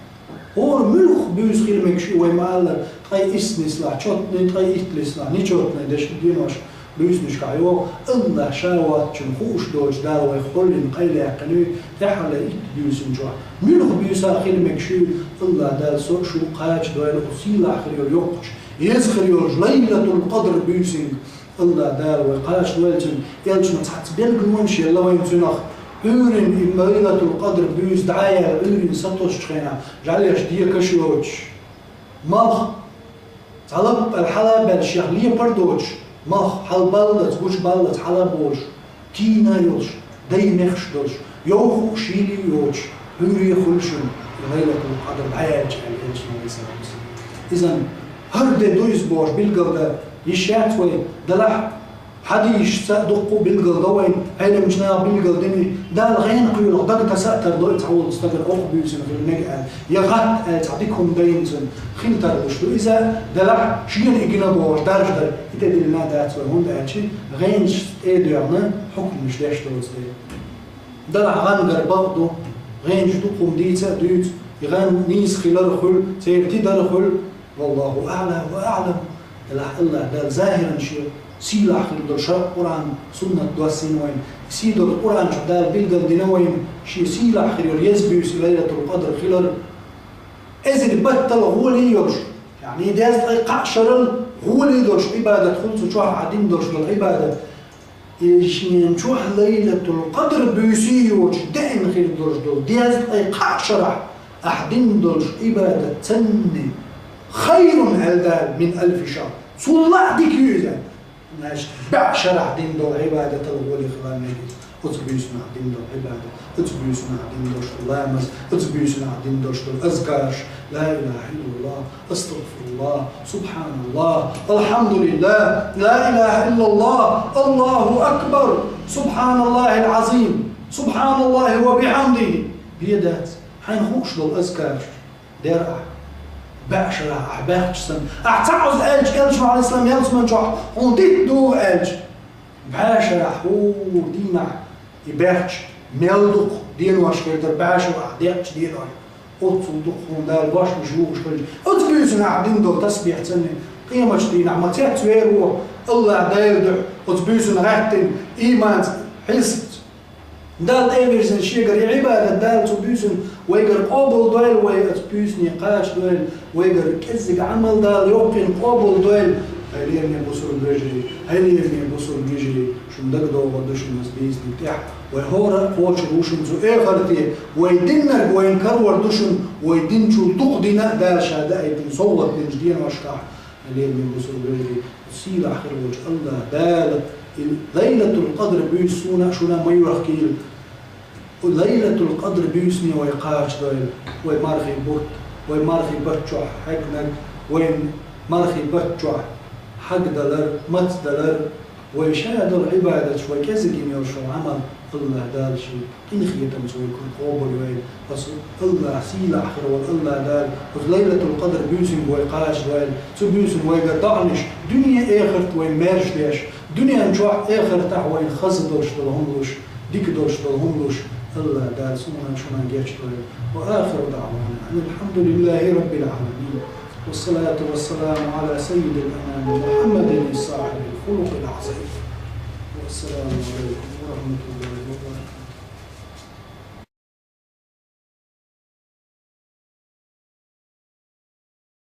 ХӀора муьлхха буьйса хила мегаш ю, вай ма-аллара, ткъе исс нислахь, чётный, ткъе итт нислахь, нечётный дешна денош буьйсанашкахь йогӀу, Аллахь ша воцчунна хууш доцуш Дала вайх хьуллина къайлаяьккхина ю, тӀаьхьарлера итт буьйсанна чохь. Муьлхха буьйса а хила мегаш ю, Аллахь Дала со а шу а кхачадойла оцу сийлахь хир йолу йоккхачу, еза хир йолчу Лайлатул-Къадр буьйсанга. Аллахь Дала вай кхачадойла цуьнан. Элчано цхьацца билгалонаш елла вайна цуьнах. Ӏуьйрина и Лайлатул-Къадр буьйса дӀа а яьлла, Ӏуьйрина сатосучу хенахь, жӀаьлеш декаш йоцуш, малх цхьа лаппал хьала а баьлла, шех лепар а доцуш, малх хьалабаллалц, гучубаллалц хьала а болуш, тийна а йолуш, дай мехаш долуш, йовха а, шийла а йоцуш, Ӏуьйре хуьлу шуна и Лайлатул-Къадр дӀаяьлча, аьлла Элчано, Ӏалайхиссалату вассалам. Иза хӀара де ду иза бохуш билгалдан йиш яц вай, делахь Хьадисашца дуккха билгал да вайна, Ӏеламчу наха билгал дина, Дала гӀенах кхоьллина дага таса а тарло и цхьа волчу стагана, оха буьйсина хила мега аьлла, я гӀатта аьлла цхьа дика хӀума дайна цунна, хила тарлуш ду иза, делахь шена и гина бохуш даржа дара, и тӀедиллина дац вай, хӀунда аьлча гӀенашца тӀе а доьгӀна хьукмаш деш доцу дела. Делахь гӀан гар бакъ ду, гӀенаш дукха хӀума дийца а дуьйцу, и гӀан нийса хилар а хуьлу, церан тидар а хуьлу, валлаху аӀла ва аӀлам. Делахь АллахӀ Дала захӀиран шен сийлахь хир долу шарӀ Къуръан, суннат доссийна вайна. И сий долу Къуръан чохь Дала билгал дина вайна, шен сийлахь хир йолу еза буьйса Лайлатул Къадр хилар. Эзар баттал гӀоле йолуш, яъни дезткъе кхаа шарал гӀоле долуш Ӏибадат хуьлу цу чохь, ахь дина долуш долу Ӏибадат. И шен чохь Лайлатул Къадр буьйса йоцуш деана хир долуш долу дезткъе кхаа шарахь ахь дина долуш Ӏибадат санна, хайрун, аьлла Дала, мин алфи шахр. Цул а дика ю иза. Значит, бӀе шарахь дина долу Ӏибадатал гӀоле хила мега иза. Оцу буьйсанахь дина долу Ӏибадат, оцу буьйсанахь дина долуш долу ламаз, оцу буьйсанахь дина долуш долу азкараш: ла илаха иллаллах, астагфируллах, субханаллах, алхьамдулиллах, ла илаха иллаллах, Аллаху акбар, субханаллахил азим, субханаллахи ва бихьамдихи. Бен дац, хьайна хууш долу азкараш дер ахь. БӀе шарахь ахь баьхча санна, ахь цхьаъ Ӏуза аьлча, элчано, Ӏалайхиссалам, ялсаман чохь хьуна дитт ду аьлча, бӀе шарахь хӀора дийнахь и баьхча мел дукха денош хир дара, бӀе шарахь декъча денош. Оццул дукха хьуна Дала бошмаш лугӀуш хилча, оцу буьйсанахь дина долу тасбихь санна, къематчу дийнахь ма цецвер ву АллахӀ Дала дуьхьа, оцу буьйсанна гӀаьттина, ийманца, хьисапца. Далла тӀе а вирзина, шегара и Ӏибадат Дала цу буьйсанна вайгара къобал дойла, вай оцу буьйсане кхачадойла, вайгара кӀеззиг Ӏамал Дала йоккхийна къобал дойла. Хьай лераме бусург вежарий, хьай лераме бусург вежарий, шуна дагадогӀур ду шуна оцу дийциниг тӀехь. Вай хӀора а кхочур ву шуна цу эхарте, вай диннарг вайна карор ду шуна, вай динчул дукха дина а Дала ша даийтина совгӀат динчу деношкахь. Хьай лераме бусург вежарий, сийлахь хир волчу АллахӀ Дала и Лайлатул Къадр буьйса суна а, шуна а ма йохкийла. Лайлатул Къадр буьйсане вай кхачадойла, вай мархий бутт, вай мархий бутт чохь хьегнарг, вайн мархий бутт чохь хьагдалар, мацдалар, вай ша долу Ӏибадаташ, вай кӀеззиг йина йолу шун Ӏамал АллахӀ Дала шен къинхетамца вай кара къобал йойла. Аса АллахӀ, сийлахь хир волу АллахӀ Дала оцу Лайлатул Къадр буьйсанга вай кхачадойла. Цу буьйсанна вайгара догӀанаш, дуьне а, эхарт а вайна маьрша деш, дуьнен чохь а, эхартахь а вайна хаза долуш долу хӀума луш, дика долуш долу хӀума луш, АллахӀ Дала суна а, шуна а гечдойла. Ва ахиру даъвана анил хьамдулиллахи раббил Ӏаламин. Вассалату вассаламу Ӏала саййидил анами Мухьаммадин, сахьибил хулукъил Ӏазим. Вассаламу Ӏалайкум ва рахьматуллахи